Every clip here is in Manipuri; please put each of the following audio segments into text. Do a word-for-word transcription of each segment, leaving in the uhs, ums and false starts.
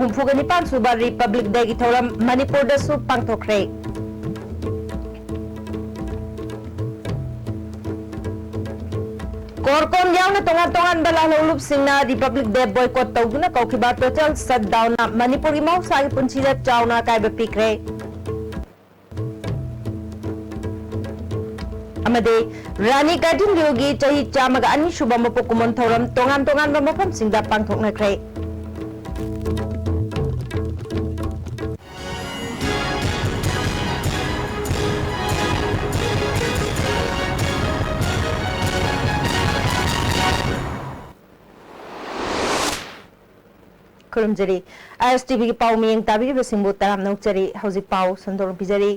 ꯍꯨꯝꯐꯨꯒ ꯅꯤꯄꯥꯟ ꯁꯨꯕ Republic Dayꯒꯤ ꯊꯧꯔꯝ ꯃꯅꯤꯄꯨꯔꯗꯁꯨ ꯄꯥꯡꯊꯣꯛꯈ꯭ꯔꯦ꯫ ꯀꯣꯔꯀꯣꯟ ꯌꯥꯎꯅ ꯇꯣꯉꯥꯟ ꯇꯣꯉꯥꯟꯕ ꯂꯥꯜꯍꯧꯂꯨꯞꯁꯤꯡꯅ Republic Day boycott ꯇꯧꯗꯨꯅ ꯀꯧꯈꯤꯕ total shutdownꯅ ꯃꯅꯤꯄꯨꯔꯒꯤ ꯃꯍꯧꯁꯥꯒꯤ ꯄꯨꯟꯁꯤꯗ ꯆꯥꯎꯅ ꯑꯀꯥꯏꯕ ꯄꯤꯈ꯭ꯔꯦ꯫ ꯑꯃꯗꯤ ꯔꯥꯅꯤ ꯒꯥꯏꯗꯤꯟꯂꯤꯎꯒꯤ ꯆꯍꯤ ꯆꯥꯝꯃꯒ ꯑꯅꯤ ꯁꯨꯕ ꯃꯄꯣꯛ ꯀꯨꯝꯑꯣꯟ ꯊꯧꯔꯝ ꯇꯣꯉꯥꯟ ꯇꯣꯉꯥꯟꯕ ꯃꯐꯝꯁꯤꯡꯗ ꯄꯥꯡꯊꯣꯛꯅꯈ꯭ꯔꯦ꯫ ꯈꯨꯔꯨꯝꯖꯔꯤ꯫ ISTVꯒꯤ ꯄꯥꯎ ꯃꯤꯠꯌꯦꯡ ꯇꯥꯕꯤꯔꯤꯕꯁꯤꯡꯕꯨ ꯇꯔꯥꯝꯅ ꯑꯣꯛꯆꯔꯤ꯫ ꯍꯧꯖꯤꯛ ꯄꯥꯎ ꯁꯟꯗꯣꯛꯅ ꯄꯤꯖꯔꯤ꯫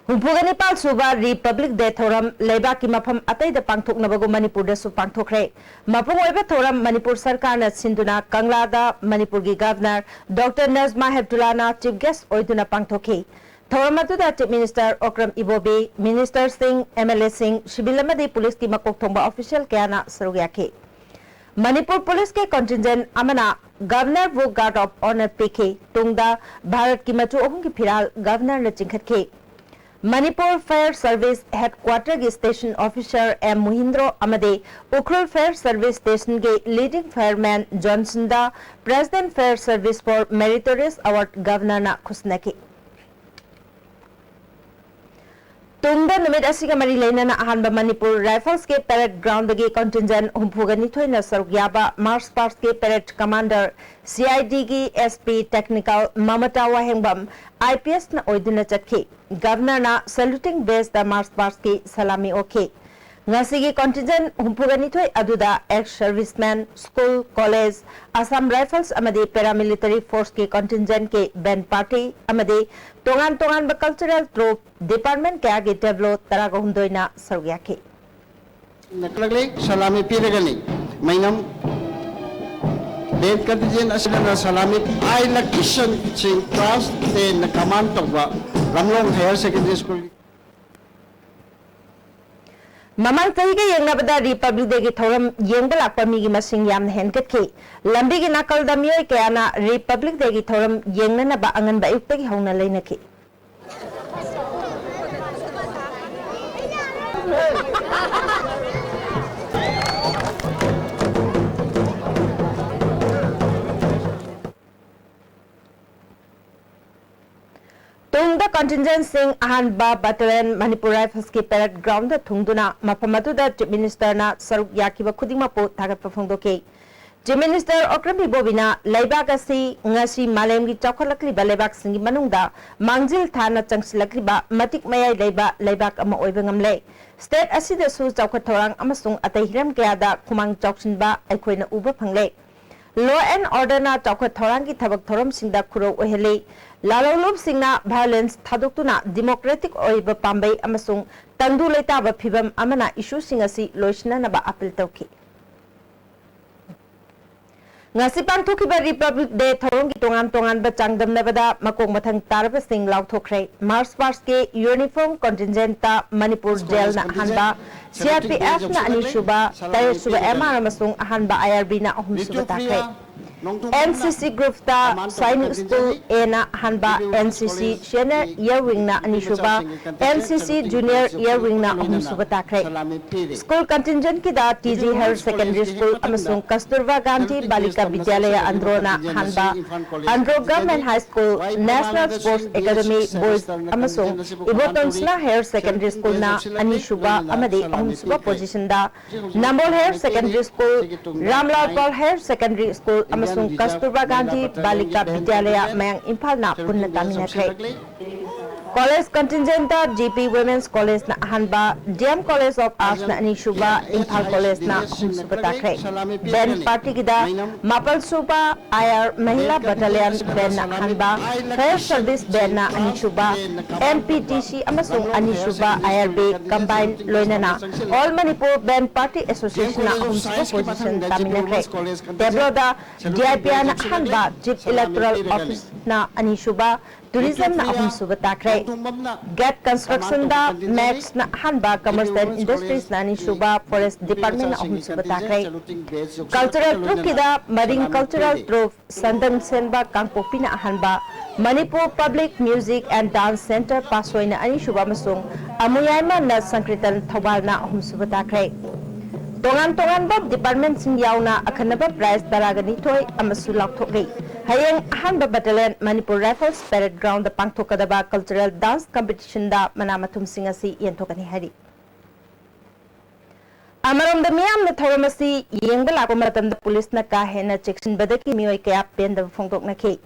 ꯍꯨꯝꯐꯨꯒ ꯅꯤꯄꯥꯟ ꯁꯨꯕ Republic Day ꯊꯧꯔꯝ ꯂꯩꯕꯥꯛꯀꯤ ꯃꯐꯝ ꯑꯇꯩꯗ ꯄꯥꯡꯊꯣꯛꯅꯕꯒꯨꯝ ꯃꯅꯤꯄꯨꯔꯗꯁꯨ ꯄꯥꯡꯊꯣꯛꯈ꯭ꯔꯦ꯫ ꯃꯄꯨꯡ ꯑꯣꯏꯕ ꯊꯧꯔꯝ ꯃꯅꯤꯄꯨꯔ ꯁꯔꯀꯥꯔꯅ ꯁꯤꯟꯗꯨꯅ ꯀꯪꯂꯥꯗ ꯃꯅꯤꯄꯨꯔꯒꯤ Governor Doctor Najma ꯍꯦꯞꯇꯨꯂꯥꯅ Chief Guest ꯑꯣꯏꯗꯨꯅ ꯄꯥꯡꯊꯣꯛꯈꯤ꯫ ꯊꯧꯔꯝ ꯑꯗꯨꯗ Chief Minister ꯑꯣꯀ꯭ꯔꯝ ꯏꯕꯣꯕꯤ, Ministerꯁꯤꯡ, MLAꯁꯤꯡ, civil ꯑꯃꯗꯤ ꯄꯨꯂꯤꯁꯀꯤ ꯃꯀꯣꯛ ꯊꯣꯡꯕ official ꯀꯌꯥꯅ ꯁꯔꯨꯛ ꯌꯥꯈꯤ꯫ ꯃꯅꯤꯄꯨꯔ ꯄꯨꯂꯤꯁꯀꯤ contingent ꯑꯃꯅ Governorꯕꯨ Guard of Honour ꯄꯤꯈꯤ꯫ ꯇꯨꯡꯗ ꯚꯥꯔꯠꯀꯤ ꯃꯆꯨ ꯑꯍꯨꯝꯒꯤ ꯐꯤꯔꯥꯜ Governorꯅ ꯆꯤꯡꯈꯠꯈꯤ꯫ ꯃꯅꯤꯄꯨꯔ Fire Service Headquarterꯒꯤ Station Officer ꯑꯦꯝ ꯃꯨꯍꯤꯟꯗ꯭ꯔꯣ ꯑꯃꯗꯤ Ukhrul Fire Service Stationꯒꯤ Leading Fireman ꯖꯣꯟꯁꯟꯗ President Fire Service for Meritorious Award Governorꯅ ꯈꯨꯠꯁꯤꯟꯅꯈꯤ꯫ ꯇꯨꯡꯗ ꯅꯨꯃꯤꯠ ꯑꯁꯤꯒ ꯃꯔꯤ ꯂꯩꯅꯅ ꯑꯍꯥꯟꯕ ꯃꯅꯤꯄꯨꯔ Riflesꯀꯤ parade groundꯗꯒꯤ contingent ꯍꯨꯝꯐꯨꯒ ꯅꯤꯊꯣꯏꯅ ꯁꯔꯨꯛ ꯌꯥꯕ March pastꯀꯤ parade commander, CIDꯒꯤ SP Technical ꯃꯃꯇꯥ ꯋꯥꯍꯦꯡꯕꯝ, IPSꯅ ꯑꯣꯏꯗꯨꯅ ꯆꯠꯈꯤ꯫ Governorꯅ saluting badgeꯗ March pastꯀꯤ ꯁꯂꯥꯃꯤ ꯑꯣꯛꯈꯤ꯫ ꯉꯁꯤꯒꯤ contingent ꯍꯨꯝꯐꯨꯒ ꯅꯤꯊꯣꯏ ꯑꯗꯨꯗ ex serviceman, school, college, Assam Rifles ꯑꯃꯗꯤ paramilitary forceꯀꯤ contingentꯀꯤ band party ꯑꯃꯗꯤ ꯇꯣꯉꯥꯟ ꯇꯣꯉꯥꯟꯕ cultural troupe, department ꯀꯌꯥꯒꯤ tableau ꯇꯔꯥꯒ ꯍꯨꯝꯗꯣꯏꯅ ꯁꯔꯨꯛ ꯌꯥꯈꯤ꯫ ꯅꯛꯂꯛꯂꯦ, ꯁꯂꯥꯃꯤ ꯄꯤꯔꯒꯅꯤ꯫ ꯃꯩꯅꯝ band contingent ꯑꯁꯤꯅ ꯁꯂꯥꯃꯤ꯫ ꯑꯥꯏ ꯂꯛꯀꯤꯁꯟ ꯁꯤꯡ class tenꯅ command ꯇꯧꯕ ꯂꯝꯂꯣꯡ Higher Secondary Schoolꯒꯤ ꯃꯃꯥꯡ ꯆꯍꯤꯒ ꯌꯦꯡꯅꯕꯗ Republic Dayꯒꯤ ꯊꯧꯔꯝ ꯌꯦꯡꯕ ꯂꯥꯛꯄ ꯃꯤꯒꯤ ꯃꯁꯤꯡ ꯌꯥꯝꯅ ꯍꯦꯟꯒꯠꯈꯤ꯫ ꯂꯝꯕꯤꯒꯤ ꯅꯥꯀꯜꯗ ꯃꯤꯑꯣꯏ ꯀꯌꯥꯅ Republic Dayꯒꯤ ꯊꯧꯔꯝ ꯌꯦꯡꯅꯅꯕ ꯑꯉꯟꯕ ꯑꯌꯨꯛꯇꯒꯤ ꯍꯧꯅ ꯂꯩꯅꯈꯤ꯫ ꯇꯨꯡꯗ contingentꯁꯤꯡ ꯑꯍꯥꯟꯕ battalion Manipur Riflesꯀꯤ parade groundꯗ ꯊꯨꯡꯗꯨꯅ ꯃꯐꯝ ꯑꯗꯨꯗ Chief Ministerꯅ ꯁꯔꯨꯛ ꯌꯥꯈꯤꯕ ꯈꯨꯗꯤꯡꯃꯛꯄꯨ ꯊꯥꯒꯠꯄ ꯐꯣꯡꯗꯣꯛꯈꯤ꯫ Chief Minister Okram Ibobiꯅ ꯂꯩꯕꯥꯛ ꯑꯁꯤ ꯉꯁꯤ ꯃꯥꯂꯦꯝꯒꯤ ꯆꯥꯎꯈꯠꯂꯛꯂꯤꯕ ꯂꯩꯕꯥꯛꯁꯤꯡꯒꯤ ꯃꯅꯨꯡꯗ ꯃꯥꯡꯖꯤꯜ ꯊꯥꯅ ꯆꯪꯁꯤꯜꯂꯛꯂꯤꯕ ꯃꯇꯤꯛ ꯃꯌꯥꯏ ꯂꯩꯕ ꯂꯩꯕꯥꯛ ꯑꯃ ꯑꯣꯏꯕ ꯉꯝꯂꯦ꯫ State ꯑꯁꯤꯗꯁꯨ ꯆꯥꯎꯈꯠ ꯊꯧꯔꯥꯡ ꯑꯃꯁꯨꯡ ꯑꯇꯩ ꯍꯤꯔꯝ ꯀꯌꯥꯗ ꯈꯨꯃꯥꯡ ꯆꯥꯎꯁꯤꯟꯕ ꯑꯩꯈꯣꯏꯅ ꯎꯕ ꯐꯪꯂꯦ꯫ Law and orderꯅ ꯆꯥꯎꯈꯠ ꯊꯧꯔꯥꯡꯒꯤ ꯊꯕꯛ ꯊꯧꯔꯝꯁꯤꯡꯗ ꯈꯨꯔꯧ ꯑꯣꯏꯍꯜꯂꯤ꯫ ꯂꯥꯂꯣꯡꯂꯨꯞꯁꯤꯡꯅ violence ꯊꯥꯗꯣꯛꯇꯨꯅ democratic ꯑꯣꯏꯕ ꯄꯥꯝꯕꯩ ꯑꯃꯁꯨꯡ ꯇꯪꯗꯨ ꯂꯩꯇꯥꯕ ꯐꯤꯚꯝ ꯑꯃꯅ issueꯁꯤꯡ ꯑꯁꯤ ꯂꯣꯏꯁꯤꯟꯅꯅꯕ appeal ꯇꯧꯈꯤ꯫ ꯉꯁꯤ ꯄꯥꯡꯊꯣꯛꯈꯤꯕ Republic Day ꯊꯧꯔꯝꯒꯤ ꯇꯣꯉꯥꯟ ꯇꯣꯉꯥꯟꯕ ꯆꯥꯡꯗꯝꯅꯕꯗ ꯃꯀꯣꯛ ꯃꯊꯪ ꯇꯥꯔꯕꯁꯤꯡ ꯂꯥꯎꯊꯣꯛꯈ꯭ꯔꯦ꯫ March pastꯀꯤ uniform contingentꯇ ꯃꯅꯤꯄꯨꯔ jailꯅ ꯑꯍꯥꯟꯕ, CRPFꯅ ꯑꯅꯤꯁꯨꯕ, ꯇꯔꯦꯠꯁꯨꯕ MR ꯑꯃꯁꯨꯡ ꯑꯍꯥꯟꯕ IRBꯅ ꯑꯍꯨꯝꯁꯨꯕ ꯇꯥꯈ꯭ꯔꯦ꯫ NCC groupꯇ Sainik School Aꯅ ꯑꯍꯥꯟꯕ, NCC Senior Year Wingꯅ ꯑꯅꯤꯁꯨꯕ, NCC Junior Year Wingꯅ ꯑꯍꯨꯝꯁꯨꯕ ꯇꯥꯈ꯭ꯔꯦ꯫ School contingentꯀꯤꯗ TG Higher Secondary School ꯑꯃꯁꯨꯡ Kasturba Gandhi Balika Vidyalaya Androna ꯑꯍꯥꯟꯕ, Andro Government High School, National Sports Academy Boys ꯑꯃꯁꯨꯡ Ibotonzila Higher Secondary Schoolꯅ ꯑꯅꯤꯁꯨꯕ ꯑꯃꯗꯤ ꯑꯍꯨꯝꯁꯨꯕ positionꯗ, Nambol Higher Secondary School, Ramlal Pal Higher Secondary School ꯑꯃꯁꯨꯡ Kasturba Gandhi Balika Vidyalaya ꯃꯌꯥꯡ ꯏꯝꯐꯥꯜꯅ ꯄꯨꯟꯅ ꯇꯥꯃꯤꯟꯅꯈ꯭ꯔꯦ꯫ College contingentꯇ GP Women's Collegeꯅ ꯑꯍꯥꯟꯕ, DM College of Artsꯅ ꯑꯅꯤꯁꯨꯕ, ꯏꯝꯐꯥꯜ Collegeꯅ ꯑꯍꯨꯝꯁꯨꯕ ꯇꯥꯈ꯭ꯔꯦ꯫ Band partyꯒꯤꯗ ꯃꯥꯄꯜꯁꯨꯕ IR Mahila Battalion Bandꯅ ꯑꯍꯥꯟꯕ, Fire Service Bandꯅ ꯑꯅꯤꯁꯨꯕ, MPTC ꯑꯃꯁꯨꯡ ꯑꯅꯤꯁꯨꯕ IRB Combine ꯂꯣꯏꯅꯅ All Manipur Band Party Associationꯅ ꯑꯍꯨꯝꯁꯨꯕ position ꯇꯥꯃꯤꯟꯅꯈ꯭ꯔꯦ꯫ Tableauꯗ DIPRꯅ ꯑꯍꯥꯟꯕ, Chief Electoral Officeꯅ ꯑꯅꯤꯁꯨꯕ, Tourism ꯅ ꯑꯍꯨꯝꯁꯨꯕ ꯇꯥꯈ꯭ꯔꯦ꯫ Gate Construction ꯗ Max ꯅ ꯑꯍꯥꯟꯕ, Commerce and Industries ꯅ ꯑꯅꯤꯁꯨꯕ, Forest Department ꯅ ꯑꯍꯨꯝꯁꯨꯕ ꯇꯥꯈ꯭ꯔꯦ꯫ Cultural Troupe ꯀꯤꯗ Marine Cultural Troupe ꯁꯟꯗꯟ ꯁꯦꯟꯕ ꯀꯥꯡꯄꯣꯛꯄꯤꯅ ꯑꯍꯥꯟꯕ, Manipur Public Music and Dance Centre ꯄꯥꯁꯣꯏꯅ ꯑꯅꯤꯁꯨꯕ ꯑꯃꯁꯨꯡ ꯑꯃꯨꯌꯥꯏꯃ ꯅ ꯁꯪꯀ꯭ꯔꯤꯇꯟ ꯊꯧꯕꯥꯜꯅ ꯑꯍꯨꯝꯁꯨꯕ ꯇꯥꯈ꯭ꯔꯦ꯫ ꯇꯣꯉꯥꯟ ꯇꯣꯉꯥꯟꯕ department ꯁꯤꯡ ꯌꯥꯎꯅ ꯑꯈꯟꯅꯕ prize ꯇꯔꯥꯒ ꯅꯤꯊꯣꯏ ꯑꯃꯁꯨ ꯂꯥꯎꯊꯣꯛꯂꯤ꯫ ꯍꯌꯦꯡ ꯑꯍꯥꯟꯕ battalion Manipur Rifles Parade Ground ꯗ ꯄꯥꯡꯊꯣꯛꯀꯗꯕ Cultural Dance Competition ꯗ ꯃꯅꯥ ꯃꯊꯨꯝꯁꯤꯡ ꯑꯁꯤ ꯌꯦꯟꯊꯣꯛꯀꯅꯤ ꯍꯥꯏꯔꯤ꯫ ꯑꯃꯔꯣꯝꯗ ꯃꯤꯌꯥꯝꯅ ꯊꯧꯔꯝ ꯑꯁꯤ ꯌꯦꯡꯕ ꯂꯥꯛꯄ ꯃꯇꯝꯗ ꯄꯨꯂꯤꯁꯅ ꯀꯥ ꯍꯦꯟꯅ ꯆꯦꯛꯁꯤꯟꯕꯗꯒꯤ ꯃꯤꯑꯣꯏ ꯀꯌꯥ ꯄꯦꯟꯗꯕ ꯐꯣꯡꯗꯣꯛꯅꯈꯤ꯫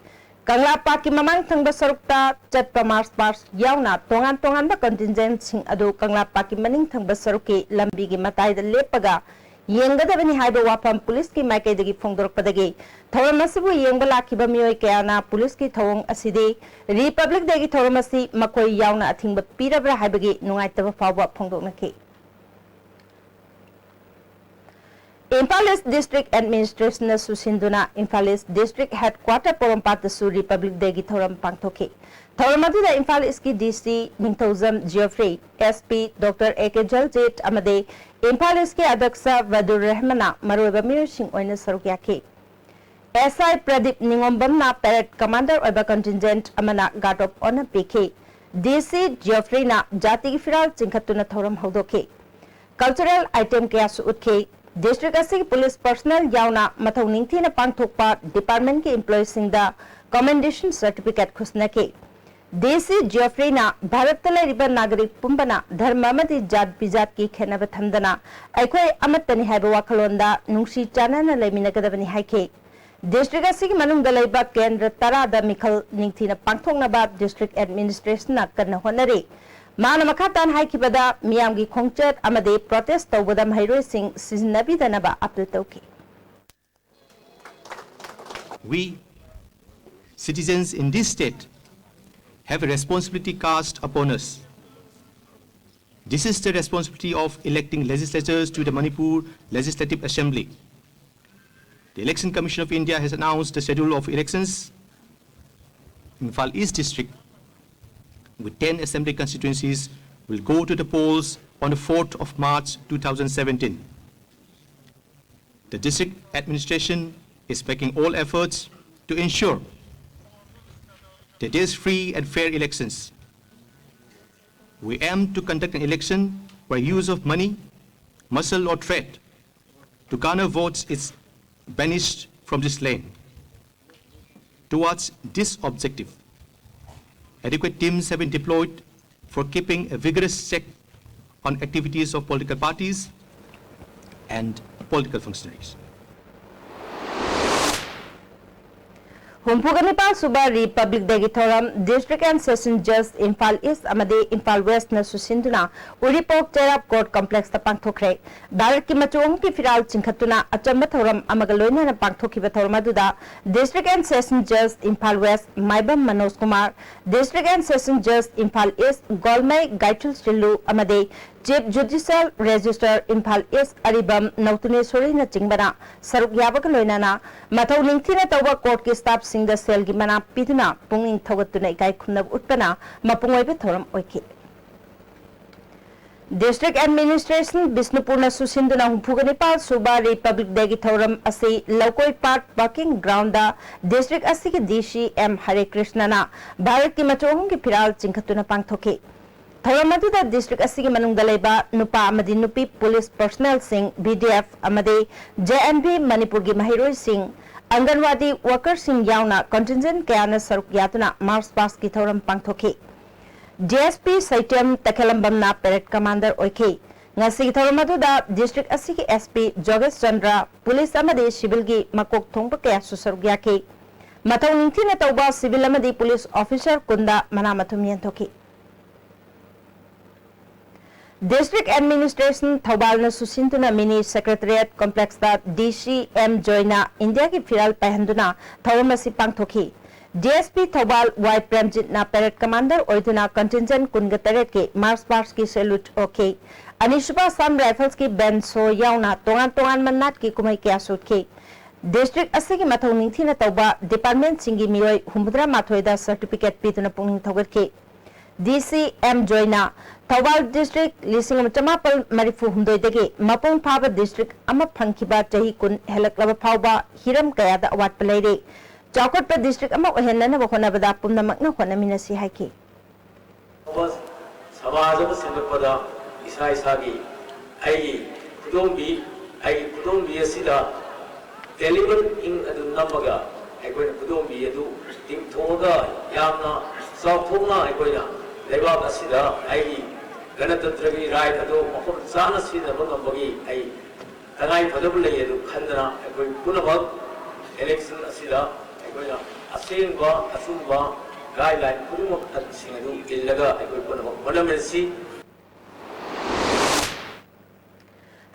ꯀꯪꯂꯥ ꯄꯥꯔꯛꯀꯤ ꯃꯃꯥꯡ ꯊꯪꯕ ꯁꯔꯨꯛꯇ ꯆꯠꯄ march past ꯌꯥꯎꯅ ꯇꯣꯉꯥꯟ ꯇꯣꯉꯥꯟꯕ contingent ꯁꯤꯡ ꯑꯗꯨ ꯀꯪꯂꯥ ꯄꯥꯔꯛꯀꯤ ꯃꯅꯤꯡ ꯊꯪꯕ ꯁꯔꯨꯛꯀꯤ ꯂꯝꯕꯤꯒꯤ ꯃꯇꯥꯏꯗ ꯂꯦꯞꯄꯒ ꯌꯦꯡꯒꯗꯕꯅꯤ ꯍꯥꯏꯕ ꯋꯥꯐꯝ ꯄꯨꯂꯤꯁꯀꯤ ꯃꯥꯏꯀꯩꯗꯒꯤ ꯐꯣꯡꯗꯣꯔꯛꯄꯗꯒꯤ ꯊꯧꯔꯝ ꯑꯁꯤꯕꯨ ꯌꯦꯡꯕ ꯂꯥꯛꯈꯤꯕ ꯃꯤꯑꯣꯏ ꯀꯌꯥꯅ ꯄꯨꯂꯤꯁꯀꯤ ꯊꯧꯑꯣꯡ ꯑꯁꯤꯗꯤ Republic Day ꯒꯤ ꯊꯧꯔꯝ ꯑꯁꯤ ꯃꯈꯣꯏ ꯌꯥꯎꯅ ꯑꯊꯤꯡꯕ ꯄꯤꯔꯕ꯭ꯔꯥ ꯍꯥꯏꯕꯒꯤ ꯅꯨꯡꯉꯥꯏꯇꯕ ꯐꯥꯎꯕ ꯐꯣꯡꯗꯣꯛꯅꯈꯤ꯫ ꯏꯝꯐꯥꯜ East District Administration ꯅꯁꯨ ꯁꯤꯟꯗꯨꯅ Imphal East District Headquarter ꯄꯣꯔꯣꯝꯄꯥꯠꯇꯁꯨ Republic Day ꯒꯤ ꯊꯧꯔꯝ ꯄꯥꯡꯊꯣꯛꯈꯤ꯫ ꯊꯧꯔꯝ ꯑꯗꯨꯗ ꯏꯝꯐꯥꯜ East ꯀꯤ D C Ningthoujam Geoffrey, S P Doctor A K ꯖꯜꯖꯤꯠ ꯑꯃꯗꯤ ꯏꯝꯐꯥꯜ East ꯀꯤ ꯑꯗ꯭ꯌꯛꯁ ꯕꯗꯨꯔ ꯔꯦꯍꯃꯟꯅ ꯃꯔꯨꯑꯣꯏꯕ ꯃꯤꯑꯣꯏꯁꯤꯡ ꯑꯣꯏꯅ ꯁꯔꯨꯛ ꯌꯥꯈꯤ꯫ S I Pradeep ꯅꯤꯉꯣꯝꯕꯝꯅ parade commander ꯑꯣꯏꯕ contingent ꯑꯃꯅ guard of honour ꯄꯤꯈꯤ꯫ D C Geoffrey ꯅ ꯖꯥꯇꯤꯒꯤ ꯐꯤꯔꯥꯜ ꯆꯤꯡꯈꯠꯇꯨꯅ ꯊꯧꯔꯝ ꯍꯧꯗꯣꯛꯈꯤ꯫ Cultural item ꯀꯌꯥꯁꯨ ꯎꯠꯈꯤ꯫ District ꯑꯁꯤꯒꯤ police personnel ꯌꯥꯎꯅ ꯃꯊꯧ ꯅꯤꯡꯊꯤꯅ ꯄꯥꯡꯊꯣꯛꯄ department ꯀꯤ employee ꯁꯤꯡꯗ commendation certificate ꯈꯨꯠꯁꯤꯟꯅꯈꯤ꯫ D C Geoffrey ꯅ ꯚꯥꯔꯠꯇ ꯂꯩꯔꯤꯕ ꯅꯥꯒꯔꯤꯛ ꯄꯨꯝꯕꯅ ꯙꯔꯃ ꯑꯃꯗꯤ ꯖꯥꯠ ꯕꯤꯖꯥꯠꯀꯤ ꯈꯦꯠꯅꯕ ꯊꯝꯗꯅ ꯑꯩꯈꯣꯏ ꯑꯃꯠꯇꯅꯤ ꯍꯥꯏꯕ ꯋꯥꯈꯜꯂꯣꯟꯗ ꯅꯨꯡꯁꯤ ꯆꯥꯟꯅꯅ ꯂꯩꯃꯤꯟꯅꯒꯗꯕꯅꯤ ꯍꯥꯏꯈꯤ꯫ District ꯑꯁꯤꯒꯤ ꯃꯅꯨꯡꯗ ꯂꯩꯕ ꯀꯦꯟꯗ꯭ꯔ ꯇꯔꯥꯗ ꯃꯤꯈꯜ ꯅꯤꯡꯊꯤꯅ ꯄꯥꯡꯊꯣꯛꯅꯕ district administration ꯅ ꯀꯟꯅ ꯍꯣꯠꯅꯔꯤ꯫ ꯃꯥꯅ ꯃꯈꯥ ꯇꯥꯅ ꯍꯥꯏꯈꯤꯕꯗ, ꯃꯤꯌꯥꯝꯒꯤ ꯈꯣꯡꯆꯠ ꯑꯃꯗꯤ protest ꯇꯧꯕꯗ ꯃꯍꯩꯔꯣꯏꯁꯤꯡ ꯁꯤꯖꯤꯟꯅꯕꯤꯗꯅꯕ appeal ꯇꯧꯈꯤ꯫ We, citizens in this state, have a responsibility cast upon us. This is the responsibility of electing legislators to the Manipur Legislative Assembly. The Election Commission of India has announced the schedule of elections. Imphal East District, with ten assembly constituencies, will go to the polls on the fourth of March two thousand seventeen. The district administration is making all efforts to ensure that there is free and fair elections. We aim to conduct an election where use of money, muscle or threat to garner votes is banished from this land. Towards this objective, adequate teams have been deployed for keeping a vigorous check on activities of political parties and political functionaries. ꯍꯨꯝꯐꯨꯒ ꯅꯤꯄꯥꯜ ꯁꯨꯕ Republic Dayꯒꯤ ꯊꯧꯔꯝ District and Session Judge Imphal East ꯑꯃꯗꯤ ꯏꯝꯐꯥꯜ Westꯅ ꯁꯨꯁꯤꯟꯗꯨꯅ ꯎꯔꯤꯄꯣꯛ ꯆꯩꯔꯥꯞ Court Complexꯇ ꯄꯥꯡꯊꯣꯛꯈ꯭ꯔꯦ꯫ ꯚꯥꯔꯠꯀꯤ ꯃꯆꯨ ꯑꯍꯨꯝꯒꯤ ꯐꯤꯔꯥꯜ ꯆꯤꯡꯈꯠꯇꯨꯅ ꯑꯆꯝꯕ ꯊꯧꯔꯝ ꯑꯃꯒ ꯂꯣꯏꯅꯅ ꯄꯥꯡꯊꯣꯛꯈꯤꯕ ꯊꯧꯔꯝ ꯑꯗꯨꯗ District and Session Judge Imphal West Maibam Manoj Kumar, District and Session Judge Imphal East ꯒꯣꯜꯃꯩ ꯒꯥꯏꯊꯨꯜ ꯁꯤꯜꯂꯨ ꯑꯃꯗꯤ Chief Judicial Registrar Imphal East ꯑꯔꯤꯕꯝ ꯅꯧꯇꯨꯅꯦꯁꯣꯔꯤꯅꯆꯤꯡꯕꯅ ꯁꯔꯨꯛ ꯌꯥꯕꯒ ꯂꯣꯏꯅꯅ ꯃꯊꯧ ꯅꯤꯡꯊꯤꯅ ꯇꯧꯕ courtꯀꯤ staffꯁꯤꯡꯗ ꯁꯦꯜꯒꯤ ꯃꯅꯥ ꯄꯤꯗꯨꯅ ꯄꯨꯛꯅꯤꯡ ꯊꯧꯒꯠꯇꯨꯅ ꯏꯀꯥꯏ ꯈꯨꯝꯅꯕ ꯎꯠꯄꯅ ꯃꯄꯨꯡ ꯑꯣꯏꯕ ꯊꯧꯔꯝ ꯑꯣꯏꯈꯤ꯫ District Administration ꯕꯤꯁꯅꯨꯄꯨꯔꯅ ꯁꯨꯁꯤꯟꯗꯨꯅ ꯍꯨꯝꯐꯨꯒ ꯅꯤꯄꯥꯜ ꯁꯨꯕ Republic Dayꯒꯤ ꯊꯧꯔꯝ ꯑꯁꯤ ꯂꯧꯀꯣꯏ Park Parking Groundꯗ district ꯑꯁꯤꯒꯤ D C M ꯍꯔꯦ ꯀ꯭ꯔꯤꯁꯅꯅ ꯚꯥꯔꯠꯀꯤ ꯃꯆꯨ ꯑꯍꯨꯝꯒꯤ ꯐꯤꯔꯥꯜ ꯆꯤꯡꯈꯠꯇꯨꯅ ꯄꯥꯡꯊꯣꯛꯈꯤ꯫ ꯊꯧꯔꯝ ꯑꯗꯨꯗ district ꯑꯁꯤꯒꯤ ꯃꯅꯨꯡꯗ ꯂꯩꯕ ꯅꯨꯄꯥ ꯑꯃꯗꯤ ꯅꯨꯄꯤ police personnelꯁꯤꯡ, B D F ꯑꯃꯗꯤ J N V ꯃꯅꯤꯄꯨꯔꯒꯤ ꯃꯍꯩꯔꯣꯏꯁꯤꯡ, ꯑꯪꯒꯟꯋꯥꯗꯤ workerꯁꯤꯡ ꯌꯥꯎꯅ contingent ꯀꯌꯥꯅ ꯁꯔꯨꯛ ꯌꯥꯗꯨꯅ march pastꯀꯤ ꯊꯧꯔꯝ ꯄꯥꯡꯊꯣꯛꯈꯤ꯫ D S P ꯁꯩꯇꯦꯝ ꯇꯈꯦꯂꯝꯕꯝꯅ parade commander ꯑꯣꯏꯈꯤ꯫ ꯉꯁꯤꯒꯤ ꯊꯧꯔꯝ ꯑꯗꯨꯗ district ꯑꯁꯤꯒꯤ S P ꯖꯣꯒꯦꯁ ꯆꯟꯗ꯭ꯔ, police ꯑꯃꯗꯤ civilꯒꯤ ꯃꯀꯣꯛ ꯊꯣꯡꯕ ꯀꯌꯥꯁꯨ ꯁꯔꯨꯛ ꯌꯥꯈꯤ꯫ ꯃꯊꯧ ꯅꯤꯡꯊꯤꯅ ꯇꯧꯕ civil ꯑꯃꯗꯤ police officer ꯀꯨꯟꯗ ꯃꯅꯥ ꯃꯊꯨꯝ ꯌꯦꯟꯊꯣꯛꯈꯤ꯫ District Administration ꯊꯧꯕꯥꯜꯅ ꯁꯨꯁꯤꯟꯗꯨꯅ Mini Secretariat Complexꯇ D C M ꯖꯣꯏꯅ ꯏꯟꯗꯤꯌꯥꯒꯤ ꯐꯤꯔꯥꯜ ꯄꯥꯏꯍꯟꯗꯨꯅ ꯊꯧꯔꯝ ꯑꯁꯤ ꯄꯥꯡꯊꯣꯛꯈꯤ꯫ D S P ꯊꯧꯕꯥꯜ ꯋꯥꯏ ꯄ꯭ꯔꯦꯝꯖꯤꯠꯅ parade commander ꯑꯣꯏꯗꯨꯅ contingent ꯀꯨꯟꯒ ꯇꯔꯦꯠꯀꯤ march pastꯀꯤ salute ꯑꯣꯛꯈꯤ꯫ ꯑꯅꯤꯁꯨꯕ Assam Riflesꯀꯤ band show ꯌꯥꯎꯅ ꯇꯣꯉꯥꯟ ꯇꯣꯉꯥꯟꯕ ꯅꯥꯠꯀꯤ ꯀꯨꯝꯍꯩ ꯀꯌꯥꯁꯨ ꯎꯠꯈꯤ꯫ ꯗꯤꯁꯇ꯭ꯔꯤꯛ ꯑꯁꯤꯒꯤ ꯃꯊꯧ ꯅꯤꯡꯊꯤꯅ ꯇꯧꯕ ꯗꯤꯄꯥꯔꯠꯃꯦꯟꯠꯁꯤꯡꯒꯤ ꯃꯤꯑꯣꯏ ꯍꯨꯝꯐꯨꯇꯔꯥ ꯃꯥꯊꯣꯏꯗ ꯁꯔꯇꯤꯐꯤꯀꯦꯠ ꯄꯤꯗꯨꯅ ꯄꯨꯛꯅꯤꯡ ꯊꯧꯒꯠꯈꯤ꯫ ꯗꯤ ꯁꯤ ꯑꯦꯝ ꯖꯣꯏꯅ ꯊꯧꯕꯥꯜ ꯗꯤꯁꯇ꯭ꯔꯤꯛ ꯂꯤꯁꯤꯡ ꯑꯃ ꯆꯃꯥꯄꯜ ꯃꯔꯤꯐꯨ ꯍꯨꯝꯗꯣꯏꯗꯒꯤ ꯃꯄꯨꯡ ꯐꯥꯕ ꯗꯤꯁꯇ꯭ꯔꯤꯛ ꯑꯃ ꯐꯪꯈꯤꯕ ꯆꯍꯤ ꯀꯨꯟ ꯍꯦꯜꯂꯛꯂꯕ ꯐꯥꯎꯕ ꯍꯤꯔꯝ ꯀꯌꯥꯗ ꯑꯋꯥꯠꯄ ꯂꯩꯔꯤ꯫ ꯆꯥꯎꯈꯠꯄ ꯗꯤꯁꯇ꯭ꯔꯤꯛ ꯑꯃ ꯑꯣꯏꯍꯟꯅꯅꯕ ꯍꯣꯠꯅꯕꯗ ꯄꯨꯝꯅꯃꯛꯅ ꯍꯣꯠꯅꯃꯤꯟꯅꯁꯤ ꯍꯥꯏꯈꯤ꯫ ꯑꯐꯕ ꯁꯃꯥꯖ ꯑꯃ ꯁꯦꯝꯒꯠꯄꯗ ꯏꯁꯥ ꯏꯁꯥꯒꯤ ꯑꯩꯒꯤ ꯈꯨꯗꯣꯝꯕꯤ ꯑꯩꯒꯤ ꯈꯨꯗꯣꯝꯕꯤ ꯑꯁꯤꯗ ꯇꯦꯂꯤꯕꯟ ꯏꯪ ꯑꯗꯨ ꯅꯝꯃꯒ ꯑꯩꯈꯣꯏꯅ ꯈꯨꯗꯣꯝꯕꯤ ꯑꯗꯨ ꯇꯤꯡꯊꯣꯛꯑꯒ ꯌꯥꯝꯅ ꯆꯥꯎꯊꯣꯛꯅ ꯑꯩꯈꯣꯏꯅ ꯂꯩꯕꯥꯛ ꯑꯁꯤꯗ ꯑꯩꯒꯤ ꯒꯅꯇꯟꯇ꯭ꯔꯒꯤ ꯔꯥꯏꯠ ꯑꯗꯨ ꯃꯐꯝ ꯆꯥꯅ ꯁꯤꯖꯤꯟꯅꯕ ꯉꯝꯕꯒꯤ ꯑꯩ ꯇꯉꯥꯏ ꯐꯗꯕ ꯂꯩ ꯑꯗꯨ ꯈꯟꯗꯅ ꯑꯩꯈꯣꯏ ꯄꯨꯝꯅꯃꯛ ꯏꯂꯦꯛꯁꯟ ꯑꯁꯤꯗ ꯑꯩꯈꯣꯏꯅ ꯑꯁꯦꯡꯕ ꯑꯆꯨꯝꯕ ꯒꯥꯏꯗꯂꯥꯏꯟ ꯈꯨꯗꯤꯡꯃꯛꯁꯤꯡ ꯑꯗꯨ ꯏꯜꯂꯒ ꯑꯩꯈꯣꯏ ꯄꯨꯝꯅꯃꯛ ꯍꯣꯠꯅꯃꯤꯟꯅꯁꯤ꯫